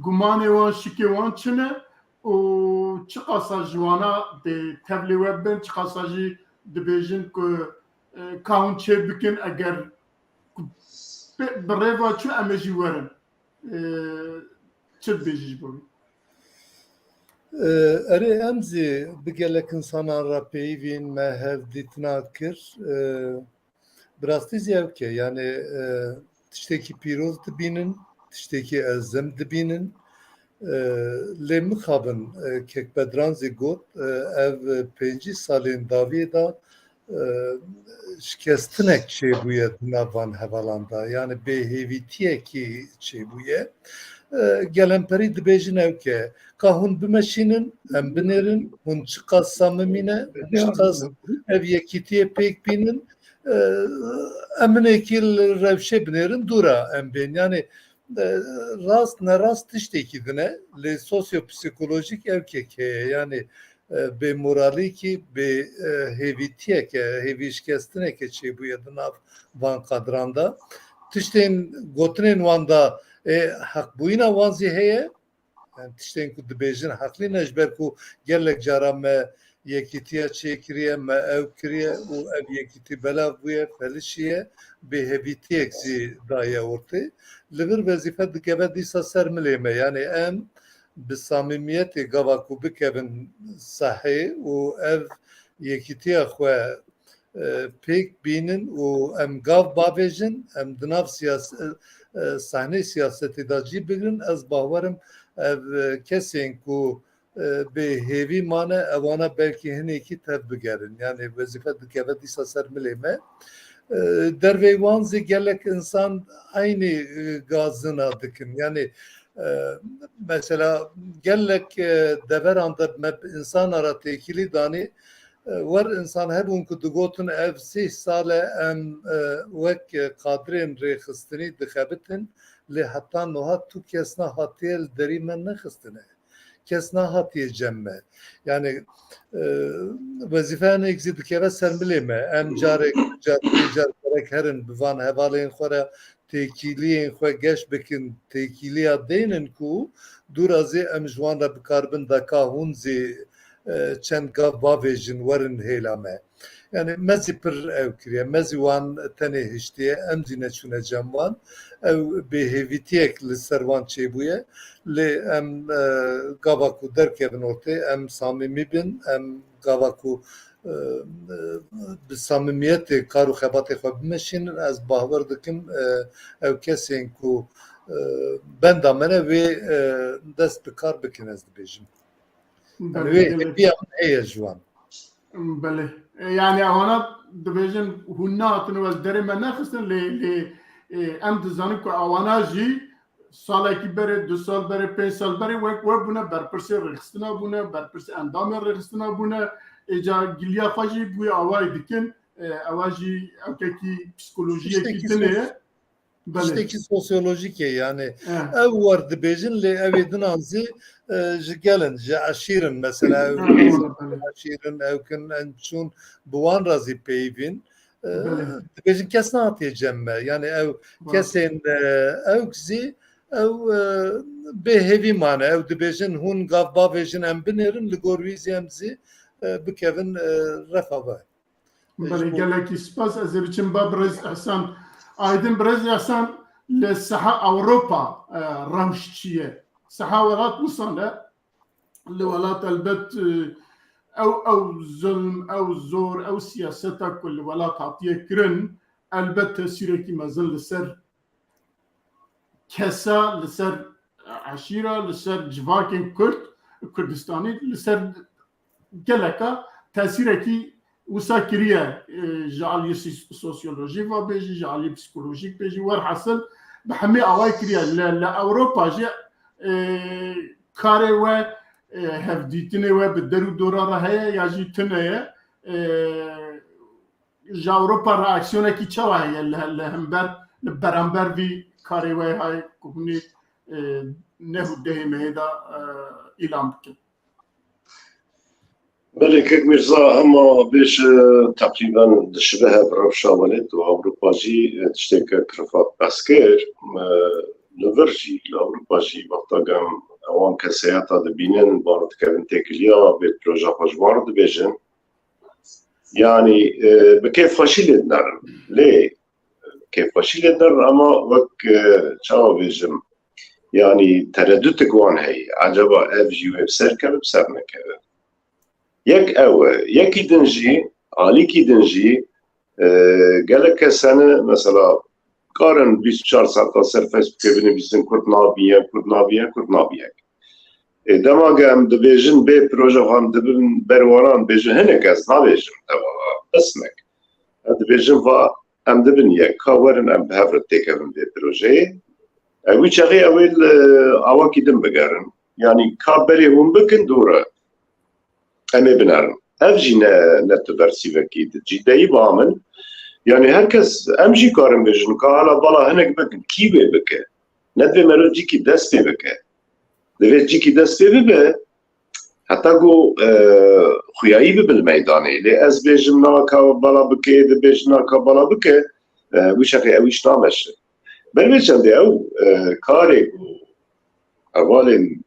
gumanê wan, şikê wan çi ne û çiqasa ji wana dê tevlê we bin, çiqasa jî dibêjin ku, e, ka hûn çê bikin, eger ku bi, bi rê ve çû em ê jî werin. E, çi dibêjî ji bo wî? E, erê, em zî bi gelek insanan re peyivîn, me hevdîtina kir. E, bi rastî zî ew ke, yanî, e, tiştekî pîroz dibînin, tiştekî ezim dibînin. E, lê mixabin, e, Kek Bedran zî got, e, ev pêncî salên dawiyê de, e, şikestinek çêbûye di nav van hevalan de, yanî bêhêvîtiyekî çêbûye. E, gelemperî dibêjin ew ke, ka hûn bimeşînin, em binêrin, hûn çiqas samimî ne, hûn çiqas ev yekîtiyê pêk bînin, e, em hinekî li rewşê binêrin, dûra em bên. Yanî, e, rast nerast tiştekî din e, lê sosyopsîkolojîk ew kek heye. Yanî, e, bêmoralîkî, bê, e, hêvîtiyeke, hêvîşkestineke çêbûye di nav van kadran de. Tiştên gotinên wan de, e, heqbûyîna wan zî heye. Yani tiştên ku dibêjin heqlî ne, ji ber ku gelek cara me yekîtiya çêkiriye, me ew kiriye û ev yekîtî belav bûye, felişiye, bêhevîtiyek zî daye ortê. Li vir wezîfe dikeve dîsa ser milê me. Yani em bi samîmiyetê gava ku bikevin sahê û ev yekîtiya xwe, e, pêk bînin û em gav bavêjin, em di nav siyas-, e, e, sahneyê siyasetê de cî bigrin, ez bawerim ev, e, kesên ku, e, bê hêvî mane, ewana belkî hinekî tev bigerin. Yani wezîfe dikeve dîsa ser milê me. E, dervey wan zî gelek insan eynî, e, gazina dikin. Yani, e, mesela gelek, e, deveran de me bi insana re têkilî danî, e, wer insan hebûn ku digotin ev sih sal e em, e, wek, e, kadrên rêxistinî dixebitin, lê heta niha tu kes nehatiye li derî me nexistine. Kes nehatiye cem me. Yani, e, wezîfe hinek zî dikeve ser milê me. Em carek, car, car gerek herin bi van hevalên xwe re têkiliyên xwe geş bikin, têkiliya dênin ku dûra zê em ji wan re bikaribin, da ka hûn zî, e, çend gav bavêjin, werin hêla me. Yani me zî pir ew kiriye, me zî wan tenê hiştiye, em zî neçûne cem wan. Ew bêhêvîtiyek li ser wan çêbûye. Lê em, e, gava ku derkevin ortê, em samîmî bin, em gava ku, e, e, bi samîmiyetê kar û xebatê xwe bimeşînin, ez bawer dikim, e, ew kesên ku, e, benda me ne wê, e, dest bi kar bikin, ez dibêjim. Yani Belê, wê gelek. Hêviya min heye ji wan. Belê. E, yani ewana dibêjin, hûn nehatin û ez derê me nexistin, lê, lê, e, em dizanin ku ewana jî salekî berê, du sal berê, pênc sal berê wek we bûne, berpirsê rêxistina bûne, berpirsê endamê rêxistina bûne, êca giliya xwe jî bûye awayî dikin. E, ewa jî ewkekî psikolojiyekî Tiştekî din e. Spas. Belê. Tiştekî sosyolojîk e, yani. Evet. Ew wer dibêjin, lê ew ê dinan zî, e, ji gel in, ji eşîr in, mesela, ew Ha, belê. eşîr in, ew kin, em çûn bi wan re zî peyivîn. E, Belê. Dibêjin kes nehatiye cem me. Yani ew Belê. kesên, e, ew zî, ew, e, bêhêvî mane. Ew dibêjin hûn gav bavêjin em binêrin, li gor wî zî em zî, e, bikevin, e, refa ve. Belê, gelekî spas. Ez ê biçim ba birêz Ehsan Aydin. Birêz Ehsan, li seha Ewropa, e, rewş çi ye? Seha welat wisa ne? Li welat elbet, e, ew, ew zulm, ew zor, ew siyaseta ku li welat hatiye kirin, elbet tesîrekî mezin li ser kesa, li ser eşîra, li ser civakên Kurd, Kurdistanî, li ser geleka tesîrekî wisa kiriye, e, ji aliyê sî-, sosyolojî ve bêjî, ji aliyê psîkolojîk bêjî, werhasil bi hemî awayî kiriye. Li, li Ewropa jî, e, karê we, e, hevdîtinê we bi der û dora re heye ya jî tune ye? E, ji Ewropa reaksiyonekî çawa heye li, li hember, li beramber vî karê we hay ku hûn ê, e, neh û dehê mehê de, e, îlan bikin? Belê, kek Mirza, hema bêje teqrîben dişibe hev rewşa welêt û Ewropa jî, e, tişteke kirfat behs kir. E, li vir jî, li Ewropa jî wexta gem ewan keseyeta dibînin, bar dikevin têkiliya vê proja xwe ji wan re dibêjin. Yani, e, bi kêfxweşî lê dinerin. Lê kêfxweşî lê dinerin, ama wek, e, çawa bêjim, yani teredutek wan heye. Ecaba ev jî wê bi ser keve, bi ser nekeve. Yek ew e. Yekî din jî, alîkî din jî, e, gelek kes hene, mesela, karin bîst û çar saeta ser Facebookê binivîsin, Kurd nabiye, Kurd nabiye, Kurd nabiye. Ê, dema ge em dibêjin bê proje xwe em dibin ber wanan, bêjin hinek, ez nabêjim, ew, bes mek. Ez dibêjim va em dibin yek, ka werin em bi hev re têkevin vê projeyê. Ew wî çaxê ew ê li awakî din bigerin. Yanî ka berê hûn bikin dûr e. Em ê binerin. Ev jî ne, ne tu bersîvekî di cîdeyî ba min. Yanî her kes, em jî karin bêjin, ka hala bala hinek bikin, kî wê bike? Ne divê mero cîkî dest pê bike. Divê cîkî dest pê bibe, heta ku, e, xuyayî bibe li meydanê. Lê ez bêjim na ka bala bike, dibêjin na ka bala bike, e, wî çaxê ew îş nameşe. Ber vê çendê ew, e, karê ku hevalên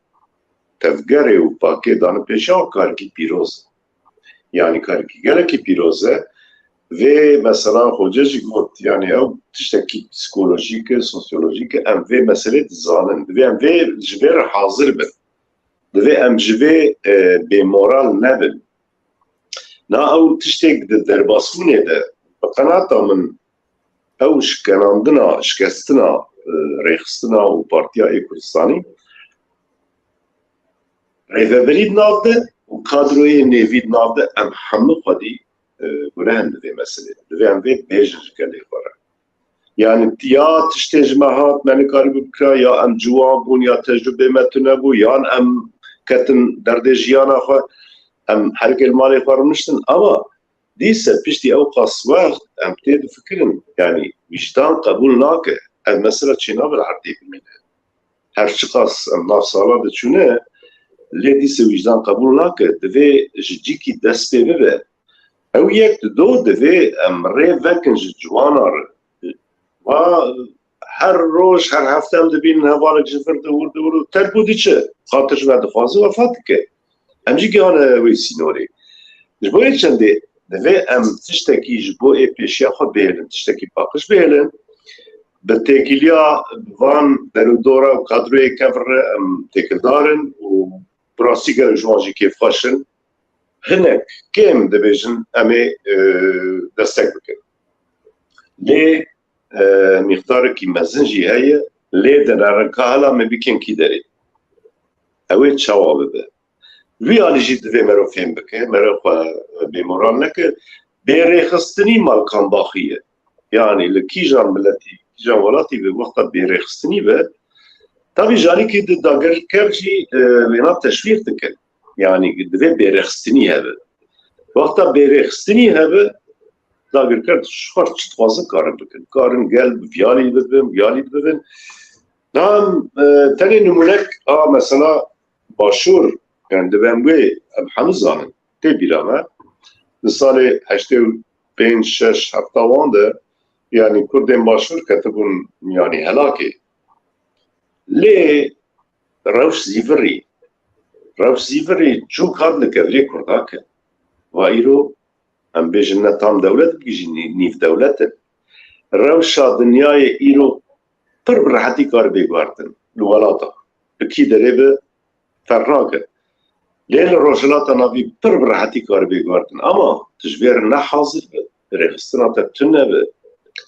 tevgerê û pakê dane pêşiya, karekî pîroz e. Yanî karekî gelekî pîroz e. Vê mesela Xoce jî got, yanî ew tiştekî psîkolojîk e, sosyolojîk e, em vê meselê dizanin. Divê em vê, ji vê re hazir bin. Divê em ji vê, e, bêmoral nebin. Na ew tiştek di derbasbûnê de, bi qenata min, ew şikenandina, şikestina, e, rêxistina û Partiya ê Kurdistanî, rêveberî di nav de û kadroyê nêvî di nav de, em hemû xwedî, e, guneh in di vê meselê de. Divê em vê bêjin ji gelê xwe re. Yani ya tiştê ji me hat, me nikarîbû bikira, ya em ciwan bûn, ya tecrûbê me tune bû, yan em ketin derdê jiyana xwe, em herikê li malê xwe rûniştin. Ama dîse piştî ew qas wext em tê difikirin, yani wîjdan qebûl nake. Ev mesela çênabe li erdê bimîne. Her çiqas em nav sala diçûne, lê dîse wîjdan qebûl nake. Divê ji cîkî dest pê bibe. Ew yek, di do, divê em rê vekin ji ciwana re. Va her roj, her hefte em dibînin hevalek ji vir diwir, diwir û terk û diçe. Xatir ji me dixwaze, wefat dike. Em jî gihane wê sînorê. Ji bo yê çendê divê em tiştekî ji bo ê pêşiya xwe bihêlin, tiştekî paqij bihêlin. Bi têkiliya van derûdora û kadroyê kevir re em têkildar in û bi rastî gelek ji wan jî kêfxweş in. Hinek kêm dibêjin em ê, e, destek bikin. Lê, e, mîqdarekî mezin jî heye, lê dinerin ka hela me bikên kî derê. Ew ê çawa bibe? Vî alî jî divê mero fêm bike, mero xwe bêmoral neke. Bêrêxistinî malkanbaxî ye. Yanî li kîjan miletî, kîjan welatî be, wexta bêrêxistinî be, tavî ji alîkî di dagirker jî, e, wêna teşwîq dike. Yanî divê bêrêxistinî hebe. Wexta bêrêxistinî hebe, dagirker ji xwe çi dixwazin karin bikin. Karin gel bi viyalî bibin, viyalî bibin. Niha em, e, tenê nimûnek a mesela Başûr, yani divê em wê em hemû zanin, tê bîra me. Di salê heştê û pênc, şeş, hefta wan de, yani Kurdên Başûr ketibûn, yani helakê. Lê rewş zîvirî, rewş zîvirî çû hat li kevirê Kurda kir. Va îro em bêjin ne tam dewlet, bigihîjin nî-, nîv dewlet in. Rewşa dinyayê îro pir bi rehetî kar bê guhertin li welata. Bi kî derê bi ferq nake. Lê li Rojhilata Navî pir bi rehetî kar bê guhertin. Ama tu ji vê re ne hazir be, rêxistina te tune be,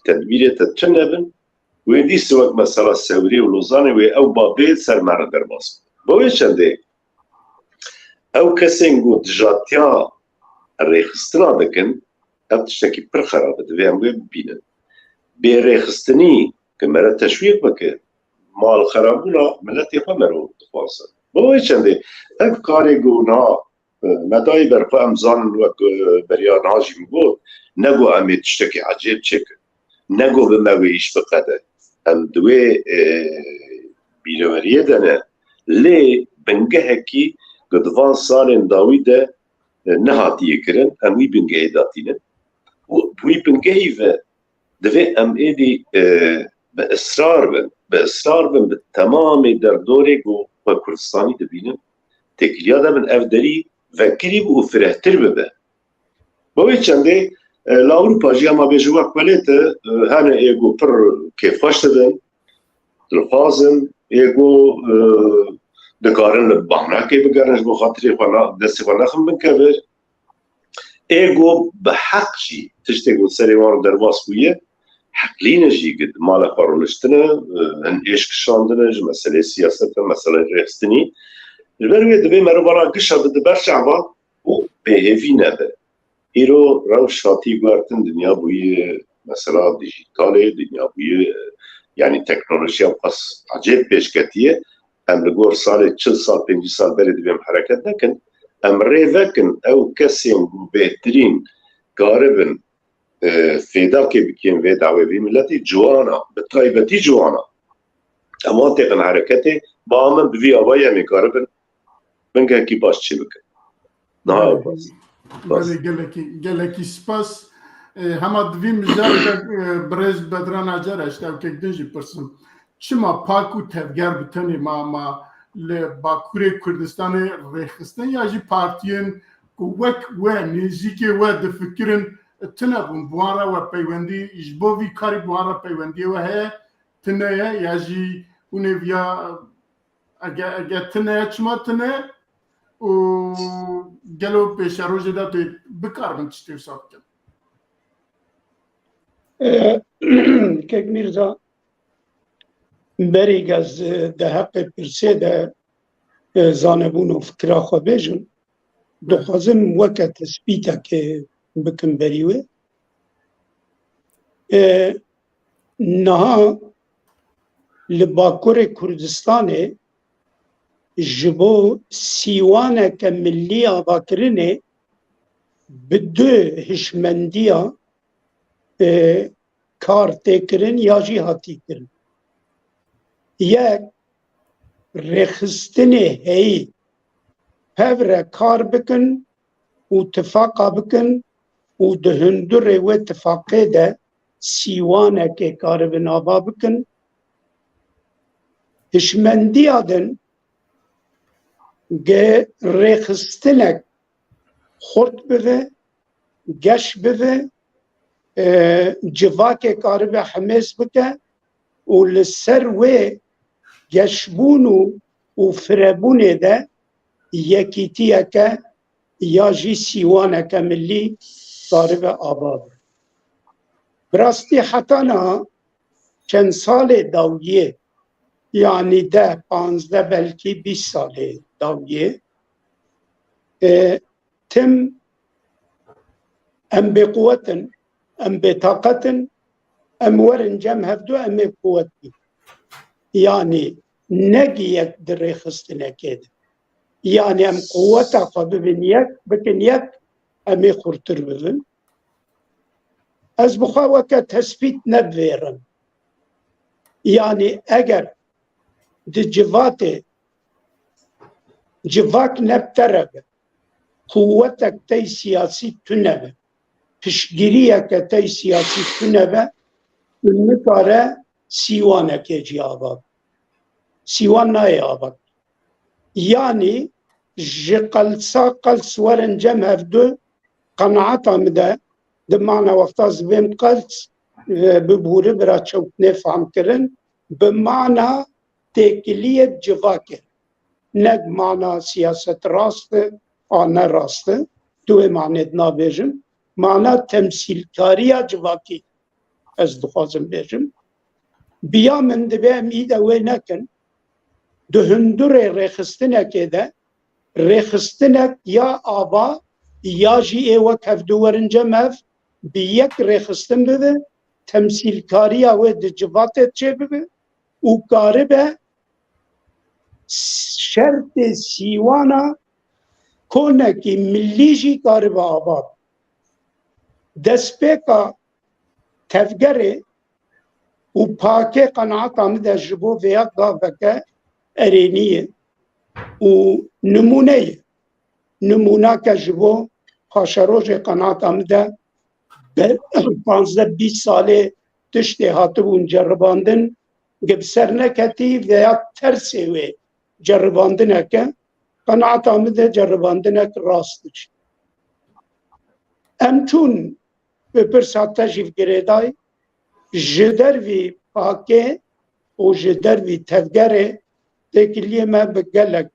tedbîrê te tune bin, wê dîs wek mesela Sewrê û Lozanê wê ew babê ser me re derbas bike. Bi wê çendê ew kesên ku dijatiya rêxistina dikin, ev tiştekî pir xerab e, divê em wê bibînin. Bê rêxistinî ku mere teşwîq bike, mal xerabûna miletê xwe mero dixwaze. Bi wê çendê ev karê ku niha, e, me dayî ber xwe, em zanin wek, e, beriya niha jî min got, ne ku em ê tiştekî ecêb çêkin. Ne ku bi me wê îş biqede. Em di wê, e, bîreweriyê de ne. Lê bingehekî ku di van salên dawî de, e, nehatiye kirin, em wî bingehê datînin. Û wî bingehî ve divê em êdî, e, bi israr bin, bi israr bin, bi temamê derdorê ku xwe Kurdistanî dibînin, têkiliya de bin ev derî vekirî û firehtir bibe. Bi wê çendê, e, li Ewropa jî, hema bêje wek welêt e, e, hene ê ku pir kêfxweş dibin, dilxwaz in, ê ku, e, dikarin li bahnakê bigerin ji bo xatirê xwe na-, destê xwe nexin bin kevir. Ê ku bi heq jî tiştê ku serê wan derbas bûye, heqlî ne jî, ku di mala xwe rûniştine, e, hin êş kişandine ji meseleyê siyaset ve meseleyê rêxistinî. Ji ber wê divê merivana gişa bide ber şehba û bêhêvî nebe. Îro rewş hatî guhertin, dinya bûye mesela dîjîtalê, dinya bûye, yanî teknolojiya qas ecêb pêş ketiye. Em li gor salê çil sal, pêncî sal berê divê em hereket nekin. Em rê vekin ew kesên ku bêhtirîn karibin, e, fêdakê bikin vê dawê vî miletî, ciwana, bi taybetî ciwana. Em wan têxin hereketê, ba min bi vî awayî em ê karibin bingehekî baş çêbikin. Niha ew bas. Belê, gelekî, gelekî spas. E, hema di vî mijarê de, e, birêz Bedran Acar, ez ji te ewkek din jî pirsim. Çima pak û tevger bi tenê ma, ma li Bakurê Kurdistanê rêxistin ya jî partiyên ku wek we, nêzîkê we difikirin, tune bûn, bi wan re we peywendî, ji bo vî karî bi wan re peywendiyê we heye, tune ye, ya jî hûn ê viya, ege, ege tune ye, çima tune? Û gelo pêşerojê de tê bikaribin tiştê wisa bikin? E, Kek Mîrza, berî ez, e, di heqê pirsê de, e, zanebûn û fikira xwe bêjim, dixwazim weke tespîtekê bikim berî wê. E, niha li Bakurê Kurdistanê ji bo sîwaneke millî avakirinê bi du hişmendiya, e, kar tê kirin ya jî hatî kirin. Yek, rêxistinê heyî pev re kar bikin û tifaqa bikin û di hundurê wê tifaqê de sîwanekê karibin ava bikin. Hişmendiya din ge rêxistinek xurt bibe, geş bibe, e, civakê karibe hemêz bike û li ser wê geşbûn û, û firebûnê de yekîtiyeke ya jî sîwaneke millî karibe ava be. Bi rastî heta niha çend salê dawiyê, yanî deh, panzdeh, belkî bîst salê dawiyê, e, tim em bêquwet in, em bêtaqet in, em werin cem hevdu, em ê quwet bin. Yanî ne gi yek di rêxistinekê de. Yanî em quweta xwe bibin yek, bikin yek, em ê xurtir bibin. Ez bi xwe weke tespît nebivêrim. Yanî eger di civatê civak ne bi te re be, quwetek tey siyasî tune be, piştgiriyeke tey siyasî tune be, tu nikare sîwanekê jî ava be. Sîwan nayê ava. Yanî ji qelsa qels werin cem hevdu, qenaeta min de, di mana wexta zibên qels, e, bi bûri bira çewt nê fehm kirin, bi mana têkiliyê civakê. Ne bi mana siyaset rast e, a ne rast e, tu wê manê de nabêjim, mana temsîlkariya civakî. Ez dixwazim bêjim. Biya min dibe em îde wê nekin. Di hundurê rêxistinekê de, rêxistinek ya ava ya jî ê wek hevdu werin cem hev, bi yek rêxistin bibe, temsîlkariya wê di civatê çêbibe û karibe şertê sîwana konekî milî jî karibe ava be. Destpêka tevgerê û pakê qenaeta min de ji bo vêya gaveke erênî ye û nimûne ye. Nimûnake ji bo paşerojê qenaeta min de bi panzdeh bîst salê tiştê hatibûn ceribandin, gi bi ser neketî veya tersê wê ceribandineke, qenaeta min de ceribandinek rast e. Em çûn bi pirsa te jî girêdayî, ji dervî pakê û ji dervî tevgerê têkiliyê me bi gelek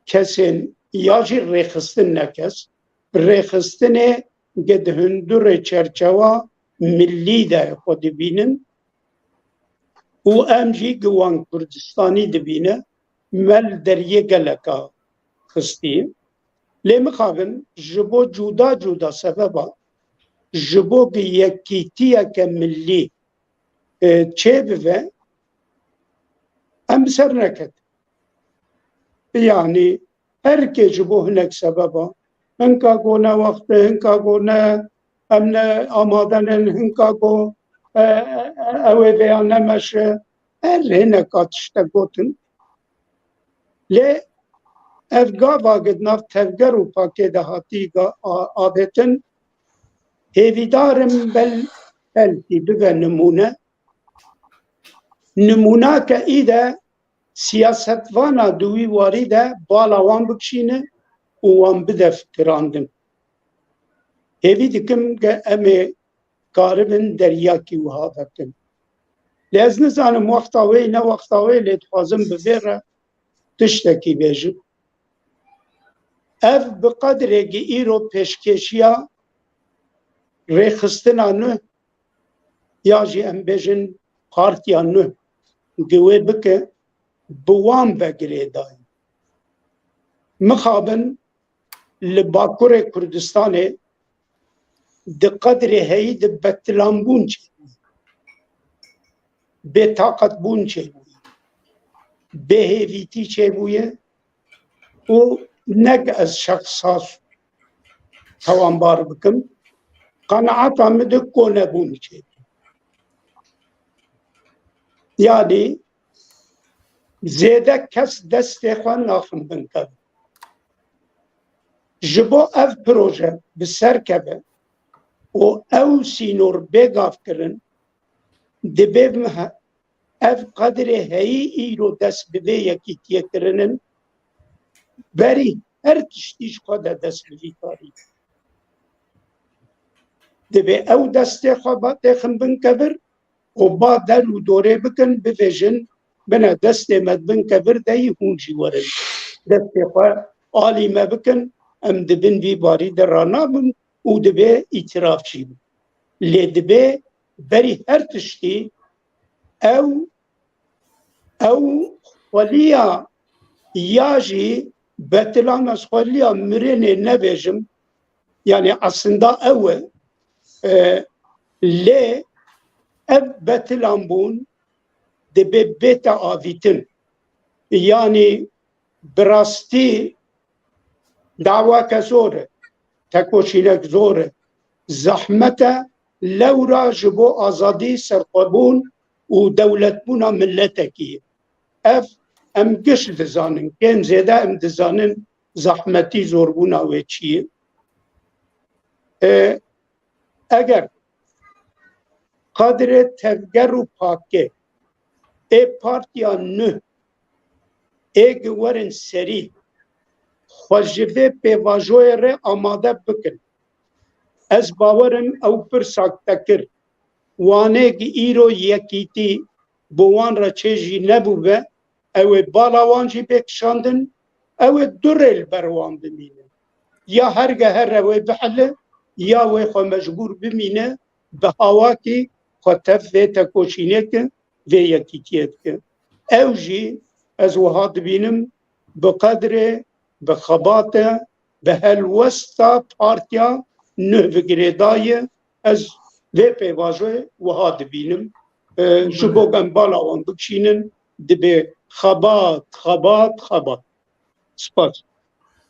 kesên ya jî rêxistin ne kes, rêxistinê gi di hundurê çerçewa milî de xwe dibînin û em jî gi wan Kurdistanî dibîne, me li deriyê geleka xistî. Lê mixabin ji bo cuda cuda sebeba, ji bo gi yekîtiyeke milî, e, çêbive, em bi ser neketin. Yanî her kê ji bo hinek sebeba, hinka go ne wext e, hinka go ne, em ne amade nin, hinka go, e, e, ew ê vêya ne meş e. Her hineka tiştek gotin. Lê ev gava gi di nav tevger û pakê de hatî ga-, a-, avêtin, hêvîdar im bel-, belkî bibe nimûne. Nimûnake î de siyasetvana di wî warî de bala wan bikişîne û wan bide fikirandin. Hêvî dikim ke em ê karibin deryakî wiha vekin. Lê ez nizanim wexta wê ne wexta wê, lê dixwazim bi vê re tiştekî bêjim. Ev bi qedrê gi îro pêşkêşiya rêxistina nû ya jî em bêjin partiya nû gi wê bike, bi wan ve girêdayî. Mixabin li Bakurê Kurdistanê di qedrê heyî de betilanbûn çêbûye, bêtaqetbûn çêbûye, bêhêvîtî çêbûye û ne ez şexsa tawanbar bikim, qenaeta min de konebûn çêbûye. Yanî zêde kes destê xwe naxin bin kevin. Ji bo ev proje bi ser keve û ew sînor bê gavkirin, dibe me-, ev qedrê heyî îro dest bi vê yekîtiyê kirinin, berî her tiştî ji xwe de dest bi vî karî. Divê ew destê xwe ba têxin bin kevir û ba der û dorê bikin, bivêjin, bine destê me di bin kevir de yî, hûn jî werin. Destê xwe alî me bikin, em di bin vî barî de ranabin û divê îtiraf jî bin. Lê divê berî her tiştî ew, ew xweliya ya jî betilan ez xweliya mirinê nebêjim. Yanî aslında ew e, e, lê ev betilan bûn dibê bête avîtin. Yanî bi rastî dawake zor e, tekoşînek zor e, zehmet e, lewra ji bo azadî, serxwebûn û dewletbûna miletekî ye. Ev em giş dizanin, kêm zêde em dizanin zehmetî, zorbûna wê çi ye. E, eger qadrê tevger û pakê ê partiya nuh ê gi werin serî xwe ji vê pêvajoyê re amade bikin, ez bawer im ew pirsa te kir, wanê gi îro yekîtî bi wan re çê jî nebûbe, ew ê bala wan jî bê kişandin, ew ê du rê li ber wan bimîne. Ya her geher ew ê bihile, ya wê xwe mecbûr bimîne, bi hawakî xwe tev vê tekoşînê ke, vê yekîtiyê dike. Ew jî ez wiha dibînim, bi qedrê, bi xebate, bi helwesta partiya nuh bi girêdayî, ez vê pêvajoyê wiha dibînim. E, ji bo em bala wan bikişînin, dibê xebat, xebat, xebat. Spas.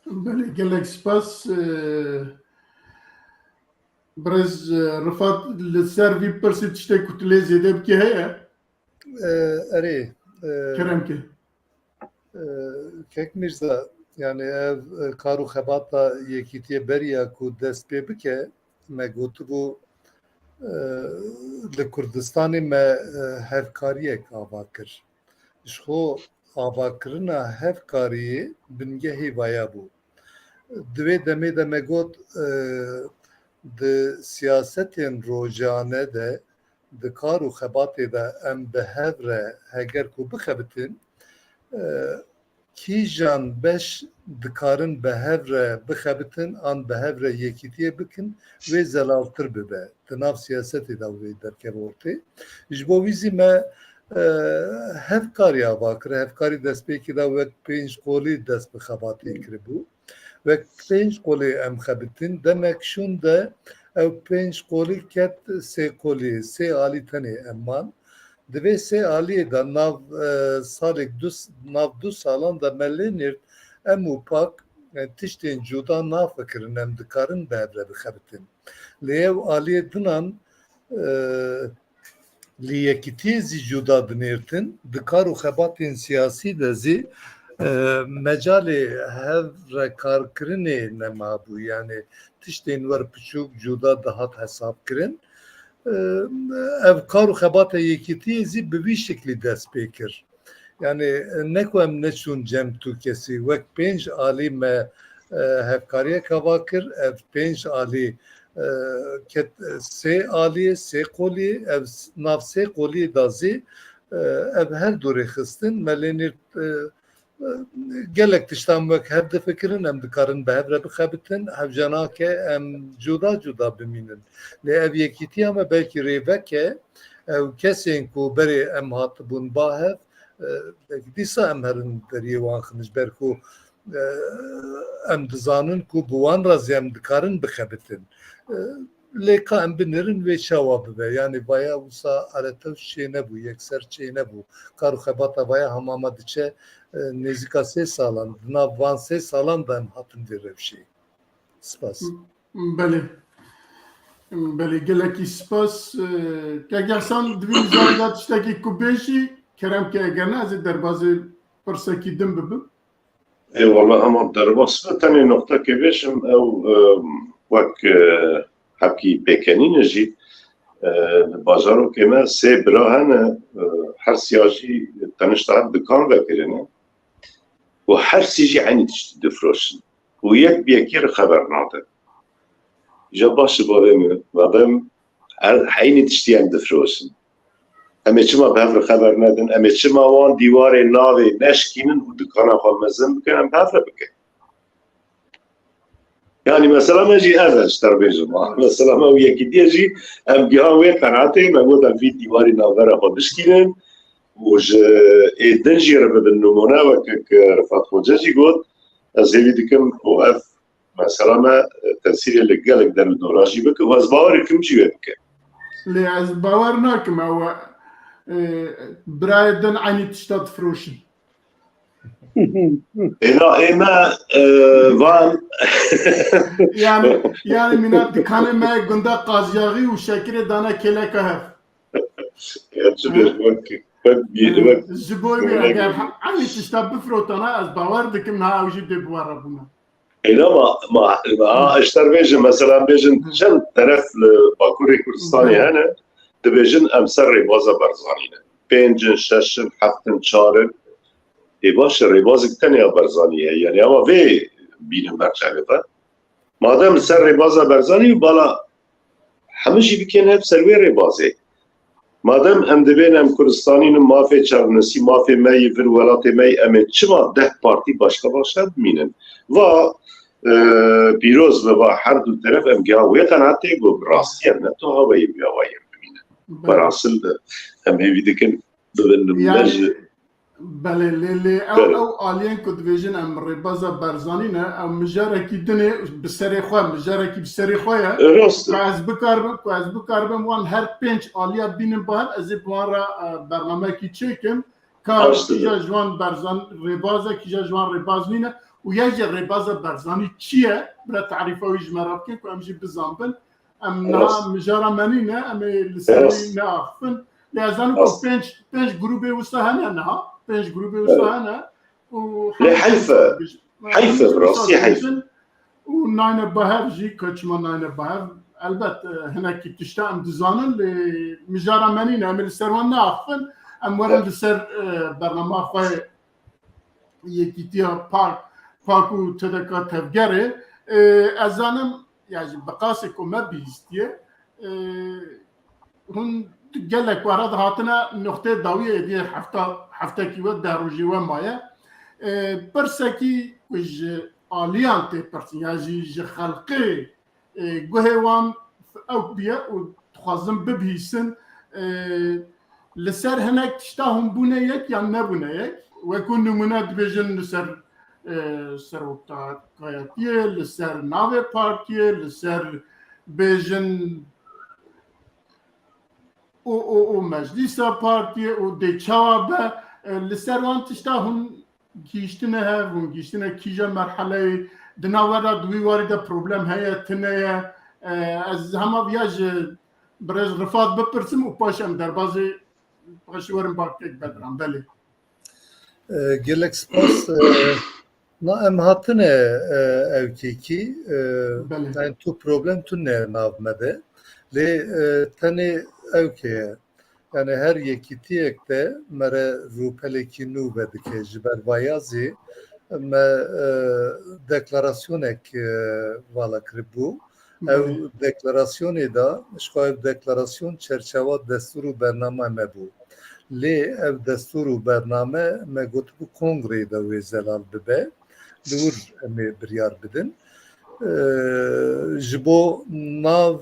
Belê, gelek spas. E, birêz, e, Rifat, li ser vî pirsî tiştê ku tu lê zêde bikî heye? E, erê, e, Kerem ke. E, Kek Mîrza, yani ev, e, kar û xebata yekîtiyê beriya ku dest pê bike, me gotibû, e, li Kurdistanê me, e, hevkariyek ava kir. Ji xwe avakirina hevkariyê bingehê vaya bû. Di wê demê de me got, e, di siyasetên rojane de, di kar û xebatê de em bi hev re heger ku bixebitin, e, kîjan beş dikarin bi hev re bixebitin an bi hev re yekîtiyê bikin, wê zelaltir bibe di nav siyasetê de, wê derkeve ortê. Ji bo wî zî me, e, hevkarî ava kir. Hevkarî destpêkê de wek pênc qolî dest bi xebatê kiribû. Wek pênc qolê em xebitin, demek şûn de ew pênc qolî ket sê qolî, sê alî tenê em man. Di vê sê aliyê de nav, e, salek du s-, nav du salan de me lê nêrt em û pak, e, tiştên cuda nafikirin, em dikarin bi hev re bixebitin. Lê ew aliyê dinan, e, li yekîtiyê zî cuda dinêrtin, di kar û xebatên siyasî de zî, e, mecalê hev re karkirinê nemabû. Yani tiştên wer piçûk cuda dihat hesabkirin. E, ev kar û xebata yekîtiyê zî bi vî şiklî dest pê kir. Yani, e, ne ku em neçûn cem tu kesî, wek pênc alî me, e, hevkariyek ava kir, ev pênc alî, e, ket, e, sê aliyê, sê qoliyê, ev s-, nav sê qoliyê da zî, e, ev her du rê xistin, me lê nîrt, e, e, gelek tiştan wek hev difikirin, em dikarin bi hev re bixebitin, hevce nake em cuda cuda bimînin. Lê ev yekîtiya me belkî rêvek e, ew kesên ku berê em hatibûn ba hev, e, belkî dîsa em herin deriyê wan xin, ji ber ku, e, em dizanin ku bi wan re zî em dikarin bixebitin. E, lê ka em binêrin wê çawa bibe? Yani vaya wisa eretew çê nebû, yekser çê nebû. Kar û xebata vaya hema me diçe, e, nêzîka sê salan, di nav van sê salan de em hatin vê rewşê. Spas. Belê. Belê, gelekî spas. E, Kek Ehsan, divî zarî da tiştekî ku bêjî, kerem ke, eger ne, ez ê derbazê pirsekî din bibim. Ê, wela hema derbas be, tenê noqtekê bêjim, ew, e, wek, e, hepkî pêkenîn e jî, e, li bajarokê me sê bira hene, e, her siya jî tenişta hev dikan vekirine û her sî jî eynî tiştî difiroşin û yek bi yekî re xeber nadin. Îja baş ji bavê min, bavê min, her, heynî tiştî em difiroşin. Em ê çima bi hev re xeber nedin? Em ê çima wan dîwarê navê neşkînin û dikana xwe mezin bikin, em bi hev re bikin? Yani mesela me jî ev e, ji te re bêjim, ha. Mesela me û yekîtiye jî em gihan wê qenaatê, me got em vî dîwarî navbera xwe bişkînin û ji ê din jî re bibin nimûne, wek, wek Rifat Xoce jî got, ez hêvî dikim ku ev mesela me tesîrê li gelek der û dora jî bike û ez bawer dikim jî wê bike. Lê ez bawer nakim ew, e, birayê din eynî tişta difiroşin. Êna ê me, e, van. Yani, yani mîna dikanê me gunda qazyaxî û şekirê dane kêleka hev. Ya çi bêj wek, wek bir, wek Ji bo wî eger eynî tişta bifirotana, ez bawer dikim niha ew jî dê bi we re bûna. Êna ma, ma, ma ji te re bêjim, mesela bêjin çend teref li Bakurê Kurdistanê hene, dibêjin em ser rêbaza Barzanî ne. Pênc in, şeş in, heft in, çar in. Ê baş e, rêbazek tenê ya Barzanî ye. Yani ama vê bînin ber çavê xwe. Madem li ser rêbaza Barzanî û bala hemû jî bikên hev ser wê rêbazê. Madem em dibên em Kurdistanî ne, mafê çavnusî, mafê me yî vir welatê me yî, em ê çima deh partî başka başka bimînin? Va, e, pîroz ve va her du teref em giha wê qenatê ku bi rastî em ne tu hawayê bi hawayê bimînin. Berasil de em hêvî dikin bibin nimûne ji Belê, lê, lê ew, Belê. ew aliyên ku dibêjin em rêbaza Barzanî ne, ew mijarekî din e bi serê xwe, mijarekî bi serê xwe ye. Rast e. Ku ez bikaribim, ku ez bikaribim wan her pênc aliya bînim bi hev, ez ê bi wan re, e, bernameyekî çêkim. Ka Rast e. kîja ji wan Barzan rêbaz e, kîja ji wan rêbaz nîne û ya jî rêbaza Barzanî çi ye? Bira tarîfa wî ji me re bikin ku em jî bizanbin. Em niha Rast. mijara me nîne, em ê li ser Rast. wî neaxifin. Lê ez zanim ku Rast. pênc, pênc grûbê wisa hene niha. Pênc grûbê wisa Evet. hene. Û Lê hemî heyf e. Heyf e, hemî bi rastî wisa heyf e. dijin û nayne bahev jî, ka çima nayne bahev? Elbet, e, hinekî tişta em dizanin, lê mijara me nîne, em ê li ser wan neaxifin. Em werin Evet. li ser, e, bernama xwe Yekîtiya Pak, Pak û T D K Tevgerê. E, ez zanim, ya jî bi qasê ku me bihîstiye, e, hûn gelek were dihatine noqtê dawiyê êdî hefta, heftekî we, deh rojî we maye. E, pirsekî ku ji aliyan tê pirsin, ya jî ji xelqê, e, guhê wan ew biye û dixwazin bibihîsin, e, li ser hinek tişta hûn bûne yek yan nebûne yek. Wekû nimûne dibêjin li ser, e, serokatiyê, li ser navê partiyê, li ser bêjin û, û, û meclîsa partiyê û dê çawa be, e, li ser wan tişta hûn gihîştine hev, hûn gihîştine kîja merheleyê, di nav we de di wî warî de problem heye, tune ye? E, ez hema viya ji birêz Rifat bipirsim û paş em derbazê, paşî werin Bakek Bedran. Belê. E, gelek spas. E, na em hatine, e, ewkekî, e, Belê. yani tu problem tune nav me de. Lê, e, tenê ewkê ye. Yani her yekîtiyek de me re rûpelekî nû vedike. Ji ber vaya zî me, e, deklarasyonek, e, vala kiribû. Ew Belê. deklarasyonê de, ji xwe ev deklarasyon çerçewa destûr û bername me bû. Lê ev destûr û bername me gotibû kongreyê de wê zelal bibe. Li wir em ê biryar bidin. E, ji bo nav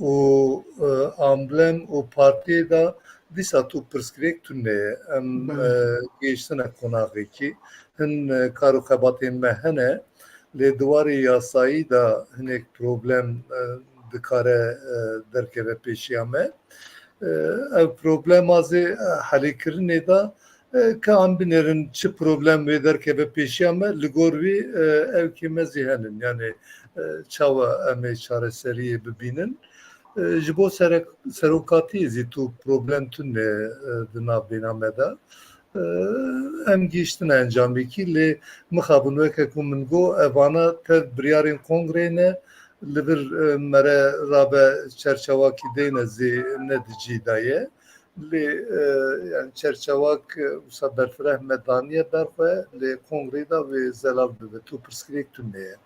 û, e, amblem û partiyê de dîsa tu pirsgirêk tune ye. Em, Belê. e, gihiştine qonaxekî. Hin, e, kar û xebatên me hene. Lê di warê yasayî de hinek problem, e, dikare, e, derkeve pêşiya me. E, ev problema zê, e, helîkirinê de, e, ka em binêrin çi problem wê derkeve pêşiya me, li gor wî, e, ewkê me zî henin. Yani, e, çawa em ê çareseriyê bibînin? E, ji bo serek-, serokatiyê zî tu problem tune, e, di navbêna me de. E, em gihiştine encamekî, lê mixabin weke ku min got, evana tev biryarên kongrê ne, li vir, e, mere rabe çerçewakî deyne zê ne di cî de ye. Lê, e, yani çerçewak, e, wisa berfireh me daniye ber xwe, lê kongrê de wê zelal bibe. Tu pirsgirêk tune ye.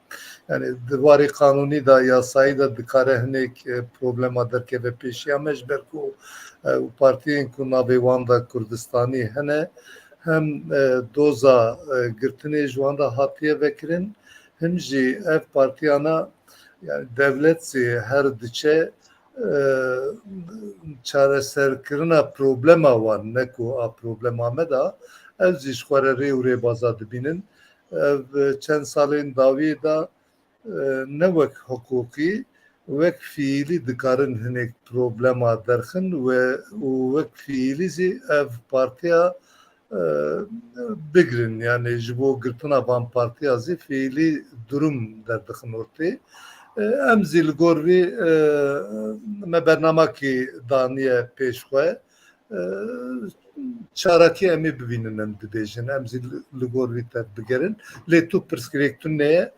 Yani di warê qanûnî de, yasayî de dikare hinek, e, problema derkeve pêşiya me, ji ber ku, e, partiyên ku navê wan de Kurdistanî hene, hem, e, doza, e, girtinê ji wan de hatiye vekirin, him jî ev partiyana, yani dewlet zî her diçe, e, çareserkirina problema wan, ne ku a problema me de, ew zî ji xwe re rê û rêbaza dibînin. Ev çend salên dawiyê de, e, ne wek hiqûqî, wek fiîlî dikarin hinek problema derxin we û wek fiîlî zî ev partiya, e, bigrin, yani ji bo girtina van partiya zî fiîlî durum derdixin ortê. E, em zî li gor vî, e, me bernamakî daniye pêş xwe. E, çarakî em ê bibînin, em dibêjin, em zî li, li gor vî tevbigerin. Lê tu pirsgirêk tune ye,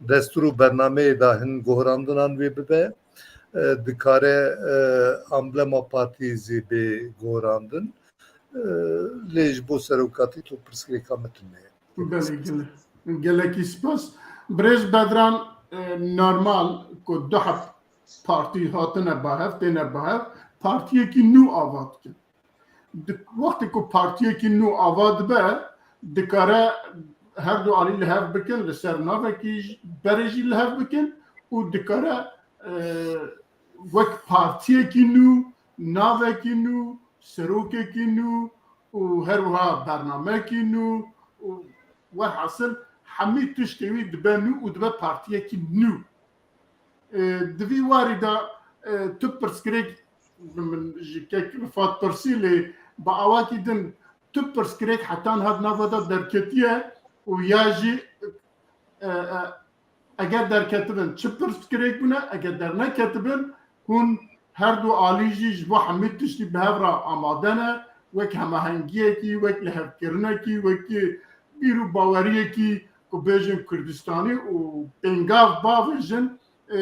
destûr û bernameyê de hin gorandinan wê bibe. E, dikare, e, amblema partiyê zî bê gohrandin. E, lê ji bo serokatî tu pirsgirêka me tune ye. Belê, gele-, gelekî spas. Birêz Bedran, e, normal ku du heb partî hatine bahev, têne bahev, partiyekî nû ava dikin. Di-, wextê ku partiyekî nû ava dibe, dikare her du alî li hev bikin, li ser navekî j-, berê jî li hev bikin û dikare, e, wek partiyekî nû, navekî nû, serokekî nû û her wiha bernamekî nû û werhasil hemî tiştê wî dibe nû û dibe partiyekî nû. E, di vî warî de, e, tu pirsgirêk, min ji kek Rifat pirsî, lê bi awakî din tu pirsgirêk heta niha di nava de derketiye û ya jî, e, e, eger derketibin çi pirsgirêk bûne, eger derneketibin, hûn her du alî jî ji bo hemî tiştî bi hev re amade ne, wek hemahengiyekî, wek lihevkirinekî, wek bîr û baweriyekî ku bêjin Kurdistanî û pêngav bavêjin, e,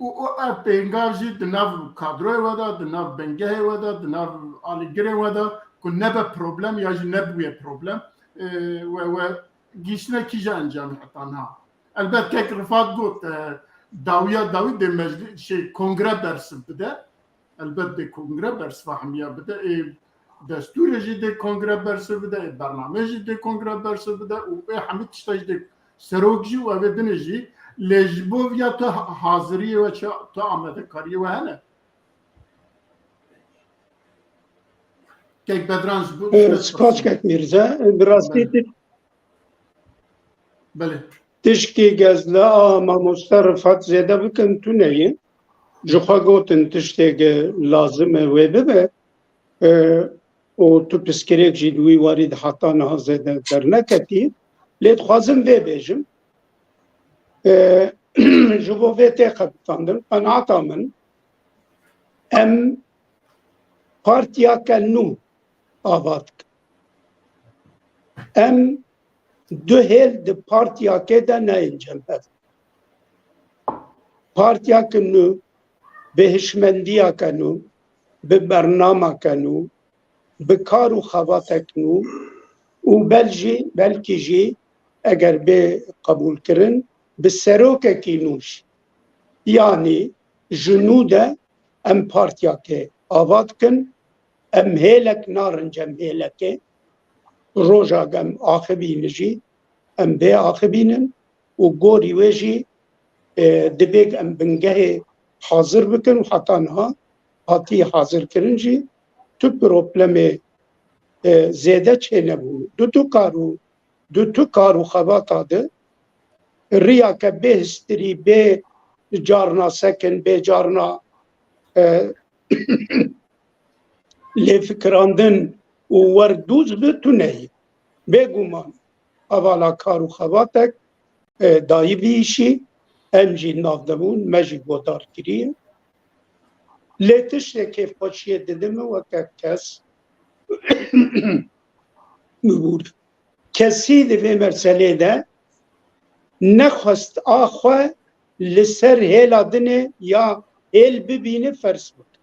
û, û ev pêngav jî di nav kadroyê we de, di nav bingehê we de, di nav alîgirê we de ku nebe problem ya jî nebûye problem, e, we, we gihîştine kîja encamî heta niha. Elbet kek Rifat got, e, dawiya dawî dê meclî-, şey, kongre bersiv bide. Elbet dê kongre bersiva hemiya bide. Ê destûrê jî dê kongre bersiv bide, ê bername jî dê kongre bersiv bide û ê hemî tişta jî dê serok jî û evê dinê jî. Lê ji bo viya tu ha-, haziriyê we çi, tu amadekariyê we hene? Kek Bedran ji bo Ee, spas kek Mîrze. Bi rastî Belê. Belê. Tişkî gezle a mamoste Rifat zêde bikin tune ye. Ji xwe gotin tiştê ge lazim e wê bibe. E, û tu piskirêk jî di wî warî de heta niha zêde derneketî. Lê dixwazim vê bêjim. E, ji bo vê tê qebitandin, qenaeta min, em partiyake nû ava dikin. Em du hêl di partiyakê de neyên cem hev. Partiyake nû, bi hişmendiyake nû, bi bernameke nû, bi kar û xebatek nû û bel jî, belkî jî eger bê qebûlkirin, bi serokekî nû jî. Yanî ji nû de em partiyakê ava dikin, em hêlek narin cem hêlekê. Rojak em axivînin jî, em bê axivînin û gorî wê jî, e, divê em bingehê hazir bikin û heta niha hatiye hazirkirin jî tu problemê, e, zêde çênebûn. Di tu kar û, di tu kar û xebata de riyake bê histirî, bê carna sekin, bê carna, e, lêfikirandin û werdûz bi tune ye. Bêguman hevala kar û xebatek, e, dayî vî îşî, em jî nav de bûn, me jî godar kiriye. Lê tiştê kêfxweşiyê dide min weke kes bibûr. Kesî di vê meselê de nexwest a xwe li ser hêla dinê ya hêl bibîne ferz bike.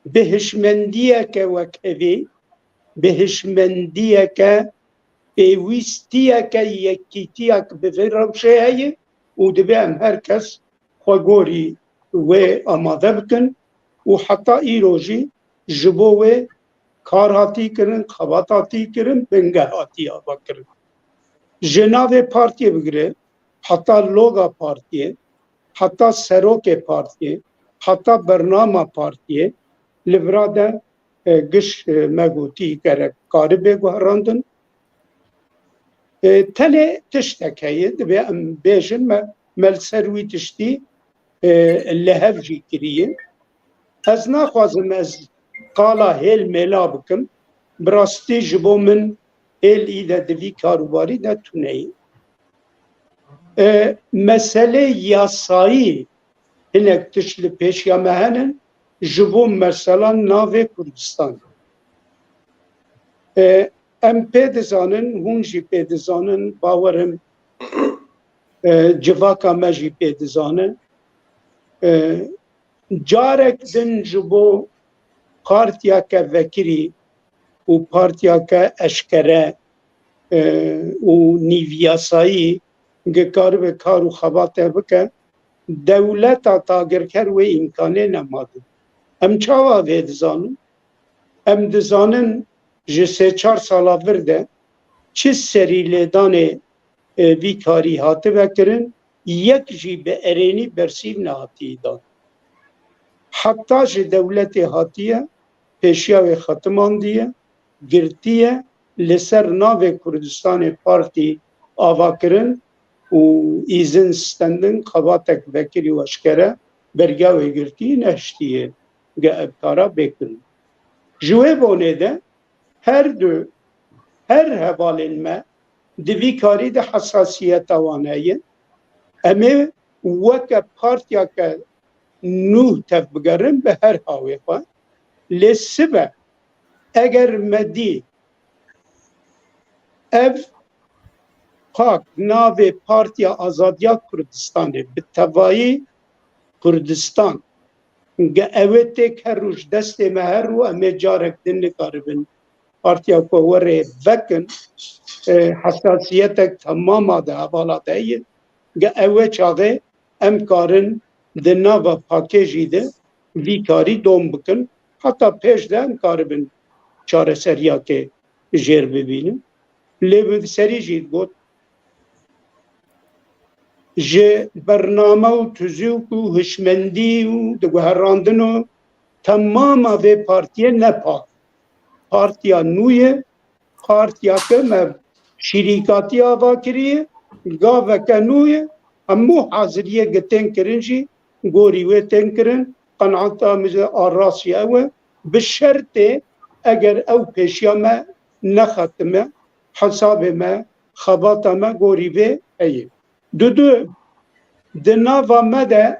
Bi hişmendiyeke wek evî, bi hişmendiyeke pêwîstiyeke yekîtiyak bi vê rewşê heye û divê em her kes xwe gorî wê amade bikin û heta îro jî ji bo wê kar hatî kirin, xebat hatî kirin, bingeh hatî ava kirin. Ji navê partiyê bigire, heta loga partiyê, heta serokê partiyê, heta bernama partiyê, li vira de, e, giş, e, me gotî gerek karibe guherandin. E, tenê tiştek heye, divê em bêjin me, me li ser wî tiştî, e, li hev jî kiriye. Ez naxwazim ez qala hêl mêla bikim. bi rastî ji bo min hêl î de di vî karûbarî de tune ye. E, meselê yasayî hinek tişt li pêşiya me henin, ji bo mesela navê Kurdistan. E, em pê dizanin, hûn jî pê dizanin, bawerim, e, civaka me jî pê dizane. E, carek din ji bo partiyeke vekirî û partiyeke eşkere, e, û nîvyasayî gi karibe kar û xebate bike, dewleta tagirker wê îmkanê nema din. Em çawa vê dizanin? Em dizanin ji sê çar sala vir de çi serî lêdanê, e, vî karî hatibe kirin, yek jî bi erênî bersîv nehatiye dan. Heta ji dewletê hatiye, pêşiya wê xetimandiye, girtiye, li ser navê Kurdistanê partî ava kirin û îzin stendin, xebatek vekirî û eşkere berga wê girtî nehiştiye ge ev kara bê kirin. Ji wê bonê de her du, her hevalên me di vî karî de hesasiyeta wan heye. Em ê weke partiyeke nû tevbigerin bi her hawê xwe. Lê sibe eger me dî ev pak navê Partiya Azadiya Kurdistanê bi tevayî Kurdistan, ge ew ê têk her roj destê me her û em ê carek din nikaribin partiya ku werê vekin, e, hesasiyetek temama de hevala de ye. Ge ew ê çaxê em karin di nava pakêjî de vî karî dom bikin. Heta pêş de em karibin çareseriyakê jêr bibînin. Lê min serî jî got, ji bername û tuzûk û hişmendî û diguherandin û temama vê partiyê ne pak. Partiya nû ye, partiyake me şîrîkatî ava kiriye, gaveke nû ye, hemû haziriyê gi tên kirin jî gorî wê tên kirin, qenaeta min a rastî ew e, bi şertê eger ew pêşiya me nexetime, hesabê me, xebata me gorî vê heye. Dudu, di nava me de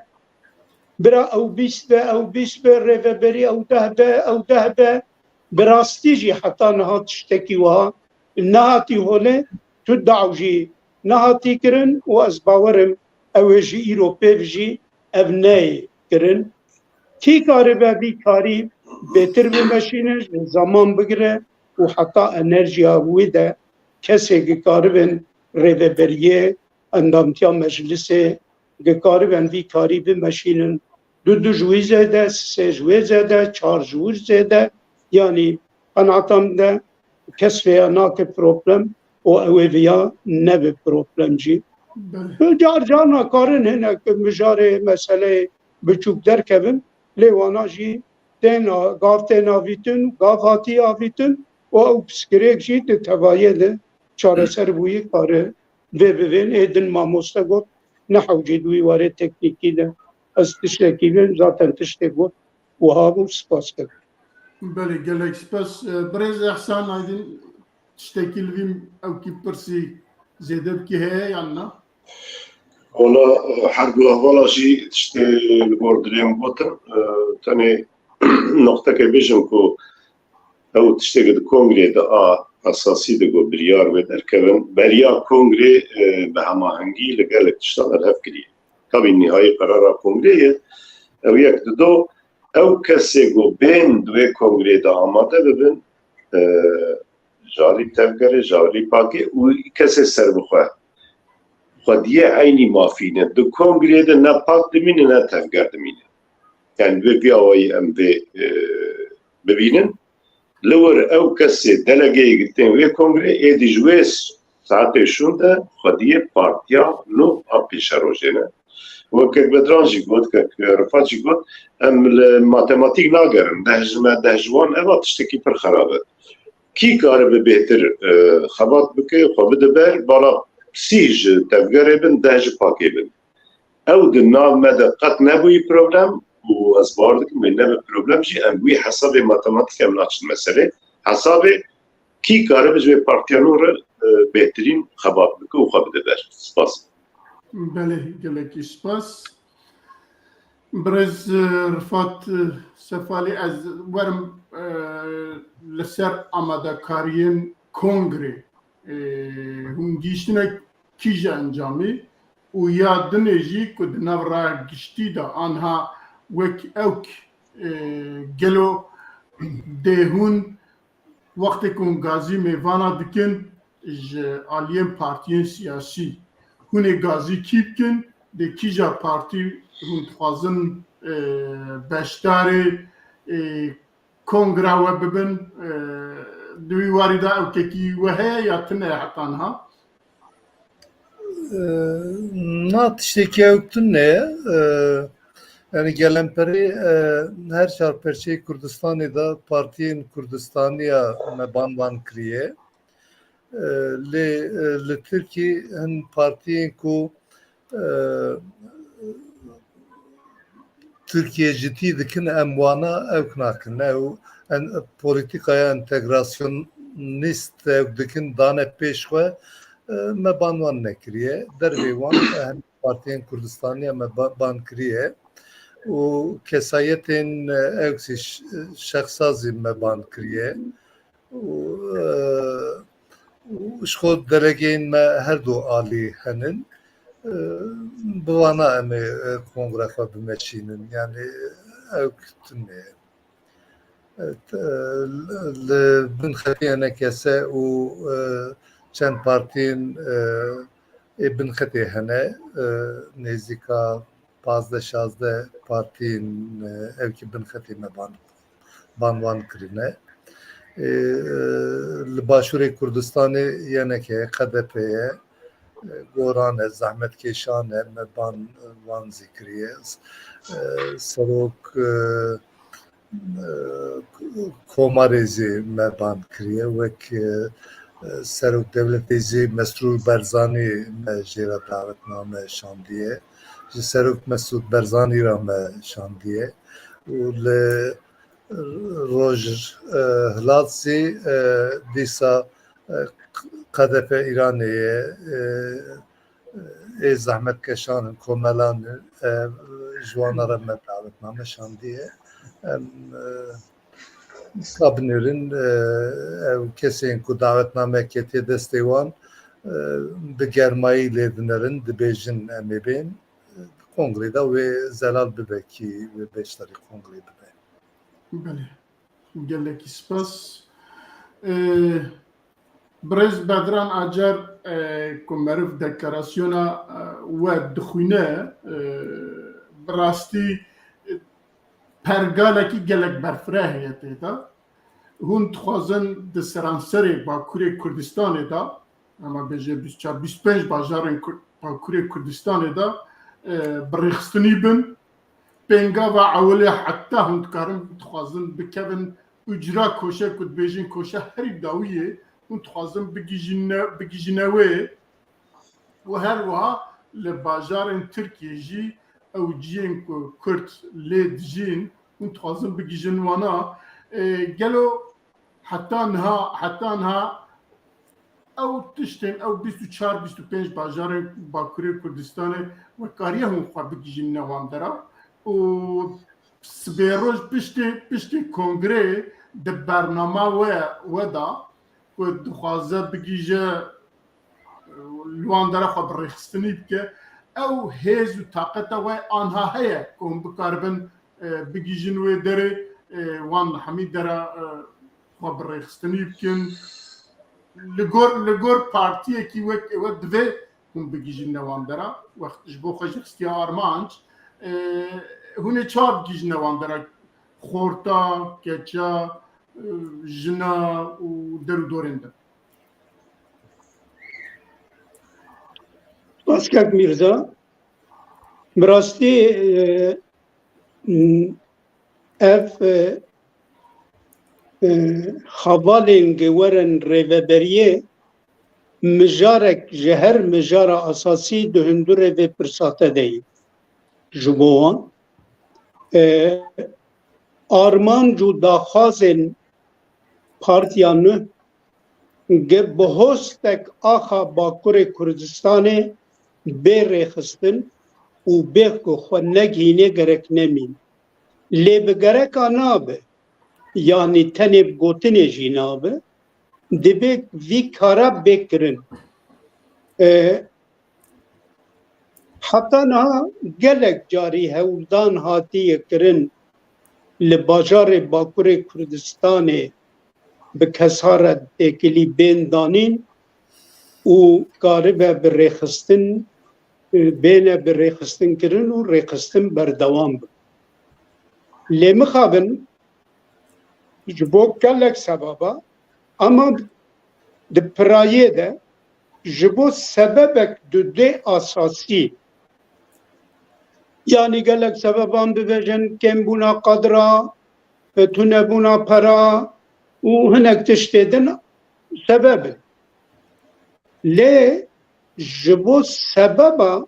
bira ew bîst be, ew bîst be, rêveberî ew deh be, ew deh be, bi rastî jî heta niha tiştekî wiha nehatî holê, tu daw jî nehatî kirin û ez bawerim ew ê ji îro pêv jî ev neyê kirin. Kî karibe vî karî bêtir bimeşîne, ji zaman bigire û heta enerjiya wî de kesê gi karibin rêveberiyê, endamtiya meclisê, gi karibin vî karî bimeşînin, du du ji wî zêde, sê ji wê zêde, çar ji wir zêde, yanî qenaeta min de kes vêya nake problem û ew ê vêya nebe problem jî. Belê. Car carna karin hinek mijarê meseleyê biçûk derkevin, lê wana jî tên a-, gav tên avîtin, gav hatî avîtin û ew piskirêk jî di tevayê de çareser bûyî kare vê bivên. Ê din mamoste got, ne hewcê di wî warê teknîkî de ez tiştekî bim, zaten tiştê got wiha bû, spas dikim. Belê, gelek spas. E, birêz Ehsan Aydin, tiştekî li vî ewkî pirsî zêde bikî heye yan na? Wala, e, her du hevala jî tiştê li gor dilê min gotin. E, tenê noqteke bêjim ku ew tişteke di kongrê de a esasî de ku biryar wê derkevin, beriya kongrê, e, bi hemahengî li gelek tiştan li hev kiriye. Tabî nîhayî qerara kongrê ye. Ew yek dido, ew kesê ku bên di wê kongrê de amade bibin, e, jarî tevgerê, jarî pakê û kesê serbixwe. Xwediyê eynî mafî ne. Di kongrê de ne pak dimîne, ne tevger dimîne. Yani bi vî awayî em vê, e, bibînin. Li wir ew kesê delegeyê gi tên wê kongrê êdî ji wê saetê şûn de xwediyê partiya nû a pêşerojê ne. Wek kek Bedran jî got, kek Rifat jî got, em li matematîk nagerin. Deh ji me, deh ji wan, eva tiştekî pir xerab e. Kî karibe bêhtir, e, xebat bike, xwe bide ber, bala sî ji tevgerê bin, deh ji pakê bin. Ew di nav me de qet nebûyî problem û ez bawer dikim wê nebe problem jî, em wî hesabê matematîk em naçin meselê. Hesabê Kî karibe ji vê partiya nû re, e, bêhtirîn xebat bike û xwe bide ber? Spas. Belê, gelekî spas. Birêz, e, Rifat, e, Sefalî, ez werim, e, li ser amadekariyên kongrê. E, hûn gihîştine kîja encamî û ya dinê jî ku di nav raya giştî de anha wek ewk, e, gelo dê hûn wextê ku hûn gazî mêvana dikin ji aliyên partiyên siyasî, hûn ê gazî kî bikin, dê kîja partî hûn dixwazin, e, beşdarê, e, kongra we bibin, e, di wî warî de ewkekî we heye ya tune heta niha? E, na tiştekî ewk tune ye. E, yani gelemperê, e, her çar perçeyê Kurdistanê de partiyên Kurdistaniya me banvan kiriye. E, lê, e, li Tirkî hin partiyên ku, e, Tirkiye citî dikin, em wana ewk nakin. Ew en, polîtîkaya entegrasyonîst ewk dikin, dane pêş xwe, e, me ban wan nekiriye. Dervê wan, e, hem partiyên Kurdistaniya me ba-, ban kiriye û kesayetên, e, ewk zî ş-, şexsa zî me ban kiriye. û, e, û ji xwe delegeyên me her du alî henin. E, bi vana em ê, e, kongre xwe bimeşînin. Yani ew tune ye. E, t-, e, li bin xetê N K S û, e, çend partiyên, e, ê bin xetê hene, e, nêzîka pazdeh şazdeh partiyên, e, ewkî bin xetê me ban, ban wan kirine. E, li Başûrê Kurdistanê Y N K ye, K D P ye, e, Goran e, Zehmetkêşan e, me ban wan zî kiriye. E, Serok, e, e, Komarê zî me ban kiriye. Wek, e, e, Serok Dewletê zî Mesrûr Barzanî me jê re dawetname şandiye. Ji Serok Mesrûr Barzanî re me şandiye. Û li Roj, e, Hilat zî, e, dîsa, e, K D P Îranê ye, e, ê zehmetkeşan in, komelan in, e, ji wan re me dawetname şandiye. Em, e, ka binêrin, e, ew kesên ku dawetname ketiye destê wan, e, bi germayî lê dinerin, dibêjin em ê bên. Di kongrê de wê zelal bibe kî wê beşdarî kongrê bibe. Belê. Gelekî spas. E, Birêz Bedran Acar, e, ku meriv deklarasyona, e, we dixwîne, e, bi rastî, e, pergalekî gelek berfireh heye tê de. Hûn dixwazin di seranserê Bakurê Kurdistanê de, ema bêje bîst çar bîst pênc bajarên Kur-, Bakurê Kurdistanê de, e, bi rêxistinî bin. Pêngava ewilê heta hûn dikarin dixwazin bikevin ucra koşe ku dibêjin koşe herî dawiyê, hûn dixwazin bigihîjine, bigihîjine wê û her wiha li bajarên Tirkiyê jî ew cihên ku Kurd lê dijîn, hûn dixwazin bigihîjin wana. E, gelo heta niha, heta niha ew tiştên, ew bîst û çar bîst û pênc bajarên Bakurê Kurdistanê we kariye hûn xwe bigihîjîne wan dera û sibê roj piştê, piştê kongreyê di bernama we, we da ku dixwaze bigihîje, e, li wan dera xwe bi rêxistinî bike. Ew hêz û taqeta we anha heye ku hûn bikaribin, e, bigihîjin wê derê, e, wan hemî dera, e, xwe bi rêxistinî bikin. Li gor, li gor partiyekî wek ewe divê hûn bigihîjîne wan dera. Wext ji bo xwe jî xistiye armanc, e, hûn ê çawa bigihîjîne wan dera? Xorta, keça, e, jina û der û dorên din. Spas kek Mîrza. Bi rastî, e, ev, e, e, hevalên ku werin rêveberiyê mijarek ji her mijara esasî di hundirê vê pirsa te de ye. Ji bo wan, e, armanc û daxwazên Partiya Nuh gi bi hostek axa Bakurê Kurdistanê bê rêxistin û bê ku xwe negihînê gerek nemîn. Lê bi gereka nabe, yanî tenê bi gotinê jî nabe, divê vî kara bê kirin. E, Heta niha gelek carî hewldan hatiye kirin li bajarê Bakurê Kurdistanê bi kesa re têkilî bên danîn û karibe bi rêxistin, bêne bi rêxistin kirin û rêxistin berdewam bibe. Lê mixabin ji bo gelek sebaba, ama di pirayê de ji bo sebebek dudê asasî, yanî gelek sebeban bibêjin, kêmbûna qadra, tunebûna pera û hinek tiştê din sebeb in. Lê ji bo sebeba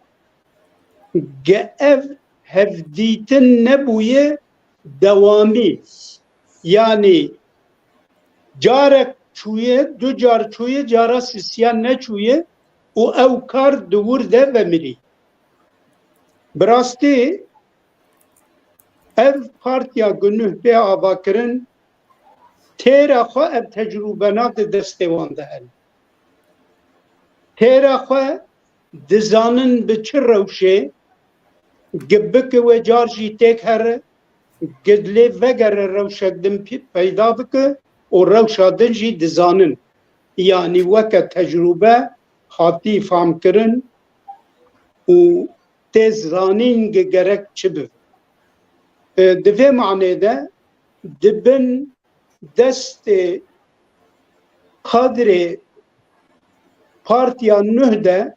ge ev hevdîtin nebûye dewamî. Yanî carek çûye, du car çûye, cara sisiya neçûye û ew kar di wir de vemirî. Bi rastî ev partiya ku nuh bê avakirin, têra xwe ev tecrûbena di destê wan de hene. Têra xwe dizanin bi çi rewşê, gi bike wê car jî têk here, gi lê vegere rewşek din pî-, peyda bike û rewşa din jî dizanin. Yanî weke tecrûbe hatî famkirin û tê zanîn ge-, gerek çi bibe. E, di vê manê de di bin destê kadrê Partiya Nuh de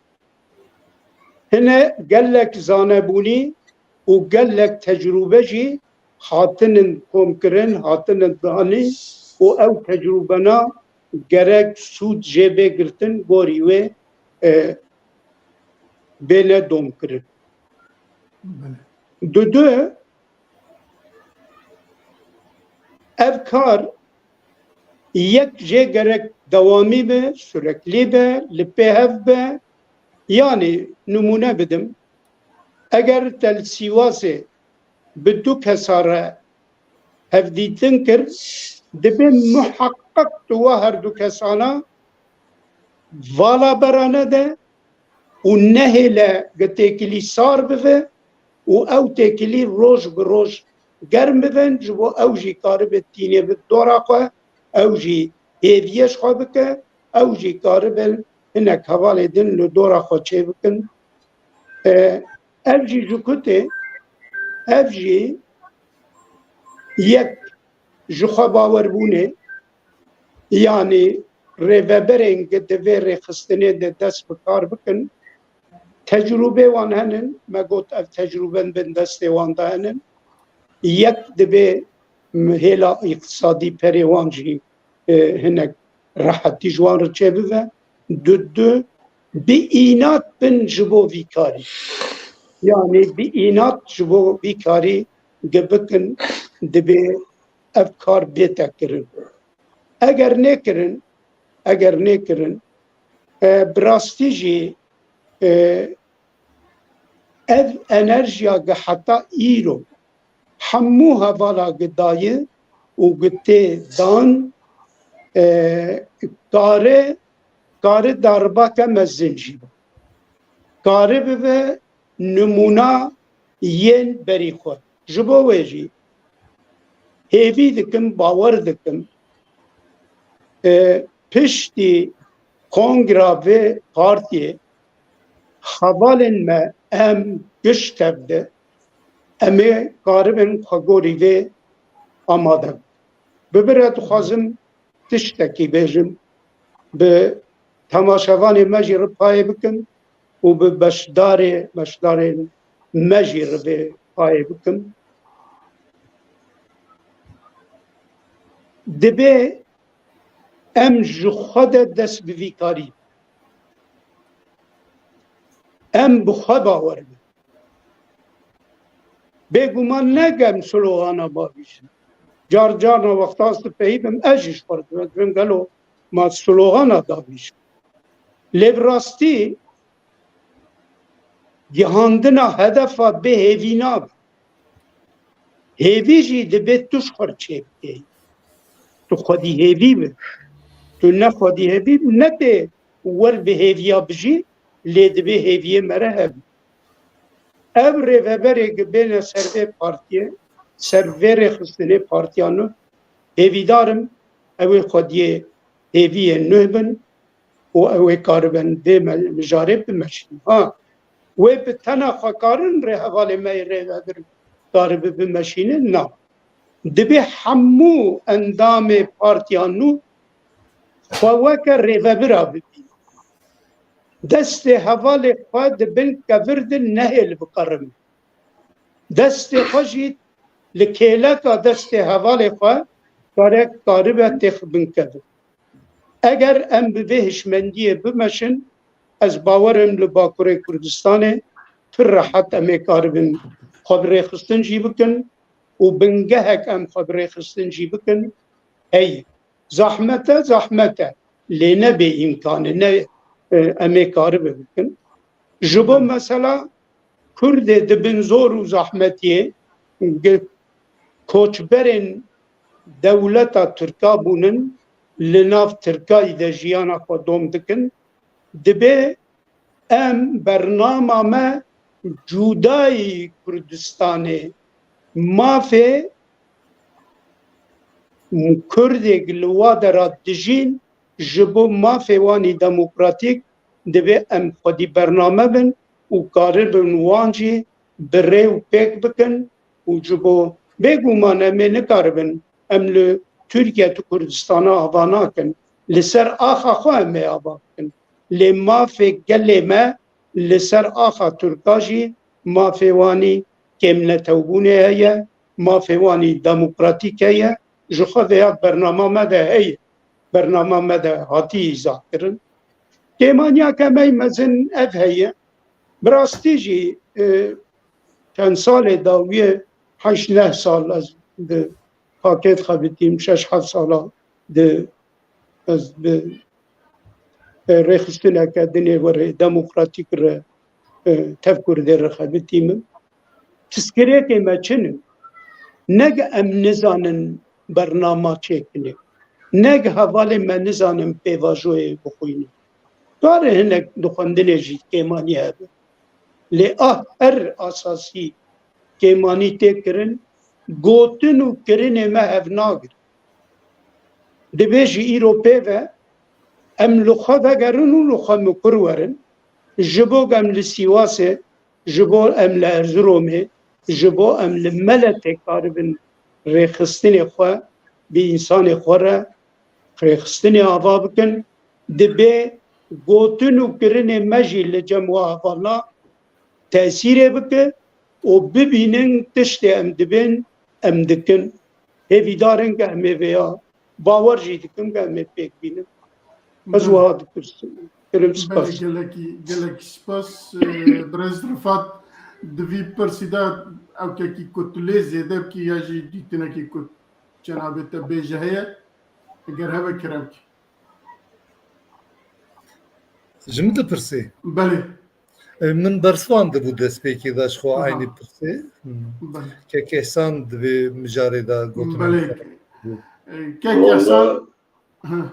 hine gelek zanebûnî û gelek tecrûbe jî hatinin komkirin, hatinin danîn û ew tecrûbena gerek sûd jê bê girtin, gorî wê, e, bêne domkirin. Belê. Dudu, ev kar yek jê gerek dewamî be, süreklî be, li pê hev be. Yanî nimûne bidim, eger te li Sîwasê bi du kesa re hevdîtin kir, dibe muheqeq tu wa her du kesana vala berane de û nehêle ge têkilî sar bive û ew têkilî roj bi roj germ bibin, ji bo ew jî karibe tînê bi dora xwe, ew jî hêviyê ji xwe bike, ew jî karibin hinek hevalê din li dora xwe çêbikin. E, ev jî ji ku tê, ev jî yek ji xwe bawerbûnê, yanî rêveberên ku di vê rêxistinê de dest bi kar bikin, tecrûbê wan henin, me got ev tecrûben bin destê wan de henin. Yek dibe hêla îqtisadî perê wan jî, e, hinek rehetî ji wan re çêbibe. Du, du, bi înat bin ji bo vî karî. Yanî bi înat ji bo vî karî ge bikin, dibe ev kar bête kirin. Eger nêkirin, eger nêkirin, e, bi rastî jî, e, ev enerjiya ge heta îro hemû hevala ge daye û ge tê dan, e, kare, kare darbake mezin jî be. Kare bibe nimûna yên berî xwe. Ji bo wê jî hêvî dikim, bawer dikim, e, piştî kongra vê partiyê hevalên me em giş tev de em ê karibin xwe gorî vê amade bin. Bi vî re dixwazim tiştekî bêjim, bi temaşevanê me jî re payê bikim û bi beşdarê, beşdarên me jî re vê payê bikim. Dibe em ji xwe de dest bi vî karî, em bi xwe bawer bin. Bêguman ne em slogana bavêjin. Car carna wexta ez dipeyivim, ez jî ji xwe re dibim, dibim gelo ma slogana davî jî. Lê bi rastî gihandina hedefa bê hêvî nabe. Hêvî jî dibe tu ji xwe çê bikeyî. Tu xwedî hêvî bi. Tu ne xwedî hêvî bi, ne tê wer bi hêviya bijî, lê dibê hêviyê me re hebî. Ev rêveberê ki bêne ser vê partiyê, ser vê rêxistinê partiya nû, hêvîdar im ew ê xwediyê hêviyê nû bin û ew ê karibin vê me-, mijarê bimeşînin. Ha, wê bi tena xwe karin rê hevalê me yê rêvebir karibi bimeşînin? Na. Dibê hemû endamê partiya nû xwe weke rêvebira bibînin. Destê hevalê xwe di bin kevir de nehêl biqerin. Destê xwe jî li kêleka destê hevalê xwe kare karibe têx bin kevir. Eger em bi vê hişmendiyê bimeşin, ez bawer im li Bakurê Kurdistanê pir rehet em ê karibin xwe bi rêxistin jî bikin û bingehek em xwe bi rêxistin jî bikin heye. Zahmet e, zahmet e. Lê ne bê îmkan e, ne, e, em ê karibe bikin. Ji bo mesela Kurdê di bin zor û zahmetiyê, gi-, koçberên dewleta Tirka bûnin, li nav Tirkayî de jiyana xwe dom dikin. Dibê em bernama me cudayî Kurdistanê, mafê Kurdê li wa dera dijîn ji bo mafê wan î demokratîk, divê em xwedî bername bin û karibin wan jî bi rê û pêk bikin û ji bo, bêguman em ê nikaribin, em li Tirkiye tu Kurdistana ava nakin, li ser axa xwe em ê ava bikin. Lê mafê gelê me li ser axa Tirka jî mafê wanî kêmnetewbûnê heye, mafê wanî demokratîk heye, ji xwe vêya bernama me de heye. Bernama me de hatî îzah kirin. Kêmaniya kemey mezin ev heye. Bi rastî jî, e, çend salê dawiyê heşt neh sal ez di pakêt xebitîm, şeş heft sala di ez bi, e, rêxistineke dinê werê demokratîk re, e, tev Kurdê re xebitî min. Pirsgirêkê me çi ne? Neg em nizanin bernama çêkinê. Neg hevalê me nizanin pêvajoyê bixwînin. Kare hinek di xwendinê jî kêmanî hebe. Lê ah her asasî kêmanî tê kirin, gotin û kirinê me hev nagir. Dibê ji îro pê ve em li xwe vegerin û li xwe mikur werin. Ji bo em li Sîwasê, ji bo em li Erziromê, ji bo em li Meletê karibin rêxistinê xwe bi însanê xwe re rêxistinê ava bikin, dibê gotin û kirinê me jî li cem wa hevalna tesîrê bike û bibînin tiştê em dibên, em dikin. Hêvîdar in ke em ê vêya, bawer jî dikim ke em ê pêk bînin. Ez wiha dipirsim. Kirim spas. Belê, gelekî, gelekî spas. Ee, birêz Rifat, di vî pirsî de ew kekî ku tu lê zêde bikî ya jî dîtinekî ku cenabê te bêje heye, eger hebe kerem kî. Ji min dipirsî? Belê. E, min bersivandibû destpêkê de ji xwe. Aha. Eynî pirsê. Hmm. Belê. Kek Ehsan di vê mijarê de gotina Belê. Bû. E, Kek Ehsan. Wala, ha.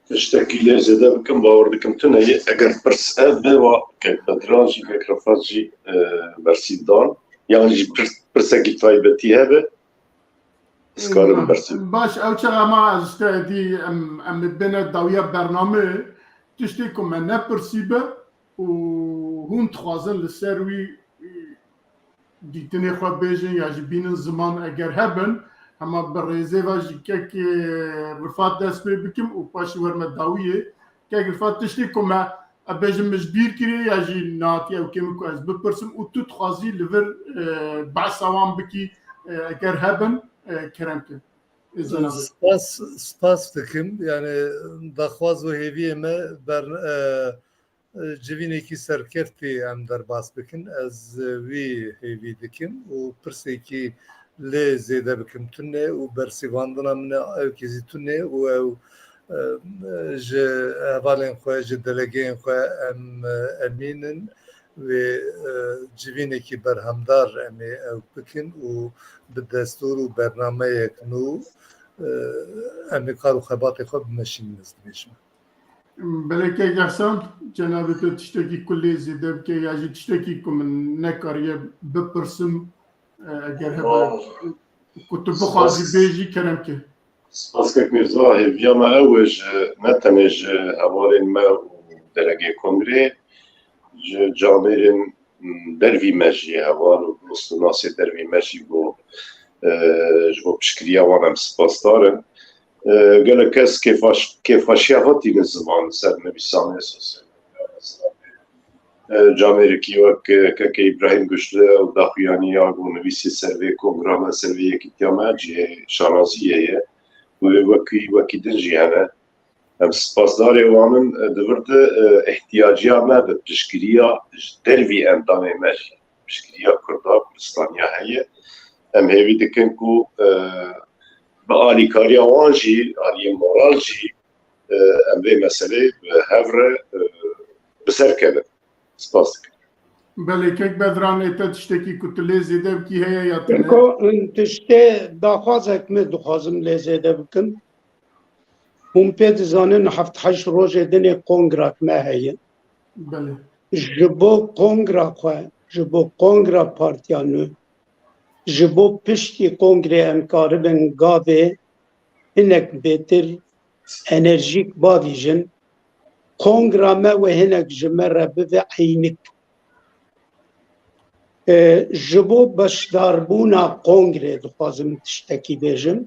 Tiştekî lê zêde bikim, bawer dikim tune ye. Eger pirs hebe, wa Kek Bedran jî, Kek Refat jî, e, bersî dan. Yan jî pirs-, pirsekî taybetî hebe, ez karim bersî. Baş, ew çaxa ma ez işte dî em, em bêne dawiya bername, tiştê ku me nepirsî be û hûn dixwazin li ser wî, e, dîtinê xwe bêjin ya jî bînin ziman eger hebin, hema bi rêzê ve ji Kek, e, Rifat dest pê bikim û paşî werme dawiyê. Kek Rifat, tiştê ku me, e, bêjin min ji bîr kiriye ya jî nehatiye ew kêm ku ez bipirsim û tu dixwazî li vir, e, behsa wan bikî, e, eger hebin, e, kerem ke. Ê cenabê. Spas, spas dikim. Yani daxwaz û hêviyê me ber-, e, civînekî serkeftî em derbas bikin. Ez wî hêvî dikim û pirsekî lê zêde bikim tune û bersivandina min e ew kî zî tune û ew e, ji hevalên xwe, ji delegeyên xwe em, e, emîn in. Wê, e, civînekî berhemdar em ê ew bikin û bi destûr û bernameyek nû, e, em ê kar û xebatê xwe bimeşînin, ez dibêjim. Belê kek Ehsan, cenabê te tiştekî ku lê zêde bike ya jî tiştekî ku min nekariye bipirsim, e, eger hebe ku tu bixwazî bêjî, kerem ke. Spas kek Mîrza, hêviya me ew e ji, ne tenê ji hevalên me û delegê kongrê, ji camêrên dervî me jî, heval û dost û nasê dervî me jî bo, e, ji bo piştgiriya wan em spasdar in. E, gelek kes kêfxweş-, kêfxweşiya xwe tînin ziman li ser nivîsanê sosyal medya, mesela, e, camêrekî wek, e, keke Îbrahîm Guşli ew daxuyaniya ku nivîsî ser vê kongra me, ser vê yekîtiya me cihê şanaziyê ye. Û wekî, wekî din jî hene. Em spasdarê wan in, e, di vir de, e, ihtiyaciya me bi piştgiriya ji dervî endamê me jî, piştgiriya Kurda, Kurdistaniya heye. Em hêvî dikin ku, e, bi alîkariya wan jî, aliyê moral jî, e, em vê meselê bi hev re, e, bi ser kevin. Spas dikim. Belê, kek Bedran, ê te tiştekî ku tu lê zêde bikî heye ya tune? Ko, tiştê daxwazek me dixwazim lê zêde bikim. Hûn pê dizanin heft heşt rojê dinê kongrak me heye. Belê. Ji bo kongra xwe, ji bo kongra partiya nû, ji bo piştî kongrê em karibin gavê hinek bêtir enerjîk bavîjin, kongra me wê hinek ji me re bibe eynik. E, ji bo beşdarbûna kongrê dixwazim tiştekî bêjim.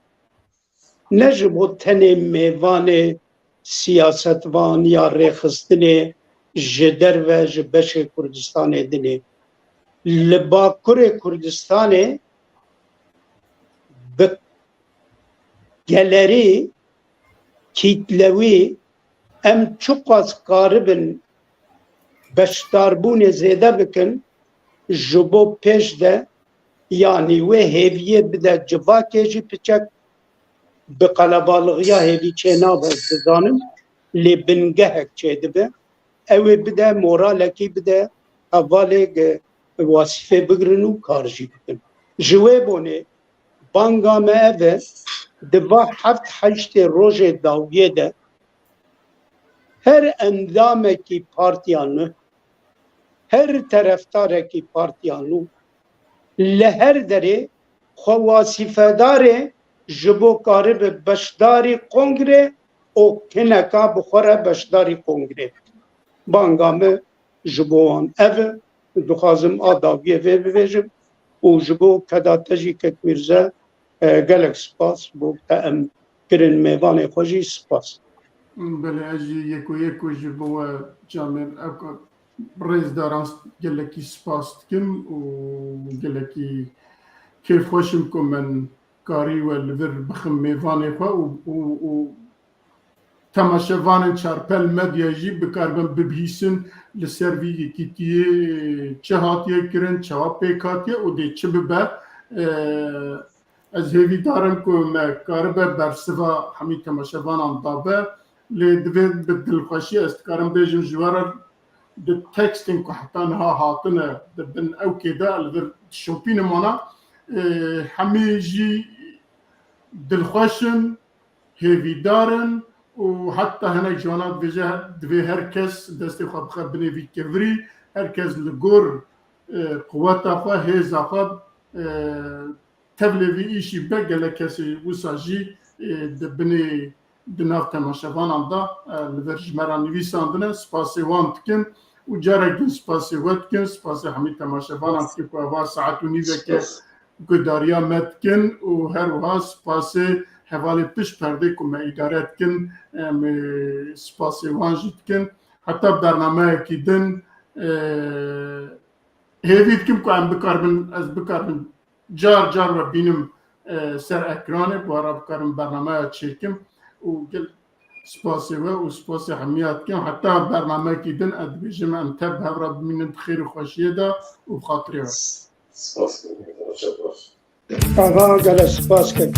Ne ji bo tenê mêvanê siyasetvan ya rêxistinê ji derve ji beşê Kurdistanê dinê. Li Bakurê Kurdistanê bi gelerî, kîtlewî em çiqas karibin beşdarbûnê zêde bikin, ji bo pêş de, yanî wê hêviyê bide civakê jî piçek bi qelebalixîya hêvî çênabe, dizanim, lê bingehek çêdibe. Ew ê bide, moralekî bide, hevalê wasîfê bigrin û kar jî bikin. Ji wê bonê banga me ev e, di va heft heştê rojê dawiyê de her endamekî partiya nû, her terefdarekî partiya nû li her derê xwe wasîfedarê ji bo karibe beşdarî kongrê û hineka bi xwe re beşdarî kongrê bike. Banga me ji bo wan ev e. Dixwazim a dawiyê vê bibêjim û ji bo keda te jî kek Mîrze, e, gelek spas bo te em kirin mêvanê xwe jî spas. Belê, ez jî yeko yeko ji bo we camêr ev ka-, rêzdaran gelekî spas dikim û gelekî kêfxweş im ku min karî we li vir bixim mêvanê xwe û, û, û temaşevanên Çarpel Medya jî bikaribin bibihîsin li ser vî yekîtiyê çi hatiye kirin, çawa pêk hatiye û dê çi bibe. E, ez hêvîdar im ku me karibe bersiva hemî temaşevanan dabe, lê divê bi dilxweşî ez dikarim bêjim ji we re di tekstên ku heta niha hatine di bin ewkê de li vir dişopînim wana, e, hemî jî dilxweş in, hêvîdar in û heta hinek ji wana dibêje, divê her kes destê xwe bixe binê vî kevirî, her kes li gor, e, quweta xwe, hêza xwe, e, tevlê vî îşî be. Gelek kesê wisa jî, e, di binê, di nav temaşevanan de, e, li vir ji me re nivîsandine. Spasê wan dikin û carek din spasê we dikin, spasê hemî temaşevanan dikin ku eva saet û nîveke Spas. Guhdariya me dikin û her wiha spasê hevalê pişt perdê ku me îdare dikin, em, e, spasê wan jî dikin. Heta bernameyekî din, e, hêvî dikim ku em bikaribin, ez bikaribin car car we bînim, e, ser ekranê, bi we re bikarim bernameya çêkim û gel spasê we û spasê hemiya dikim. Heta bernameyekî din ez dibêjim em tev bi hev re bimînin di xêr û xweşiyê de û bi xatirê we. Spas dikim, çabaş. Ava gelek spas kek.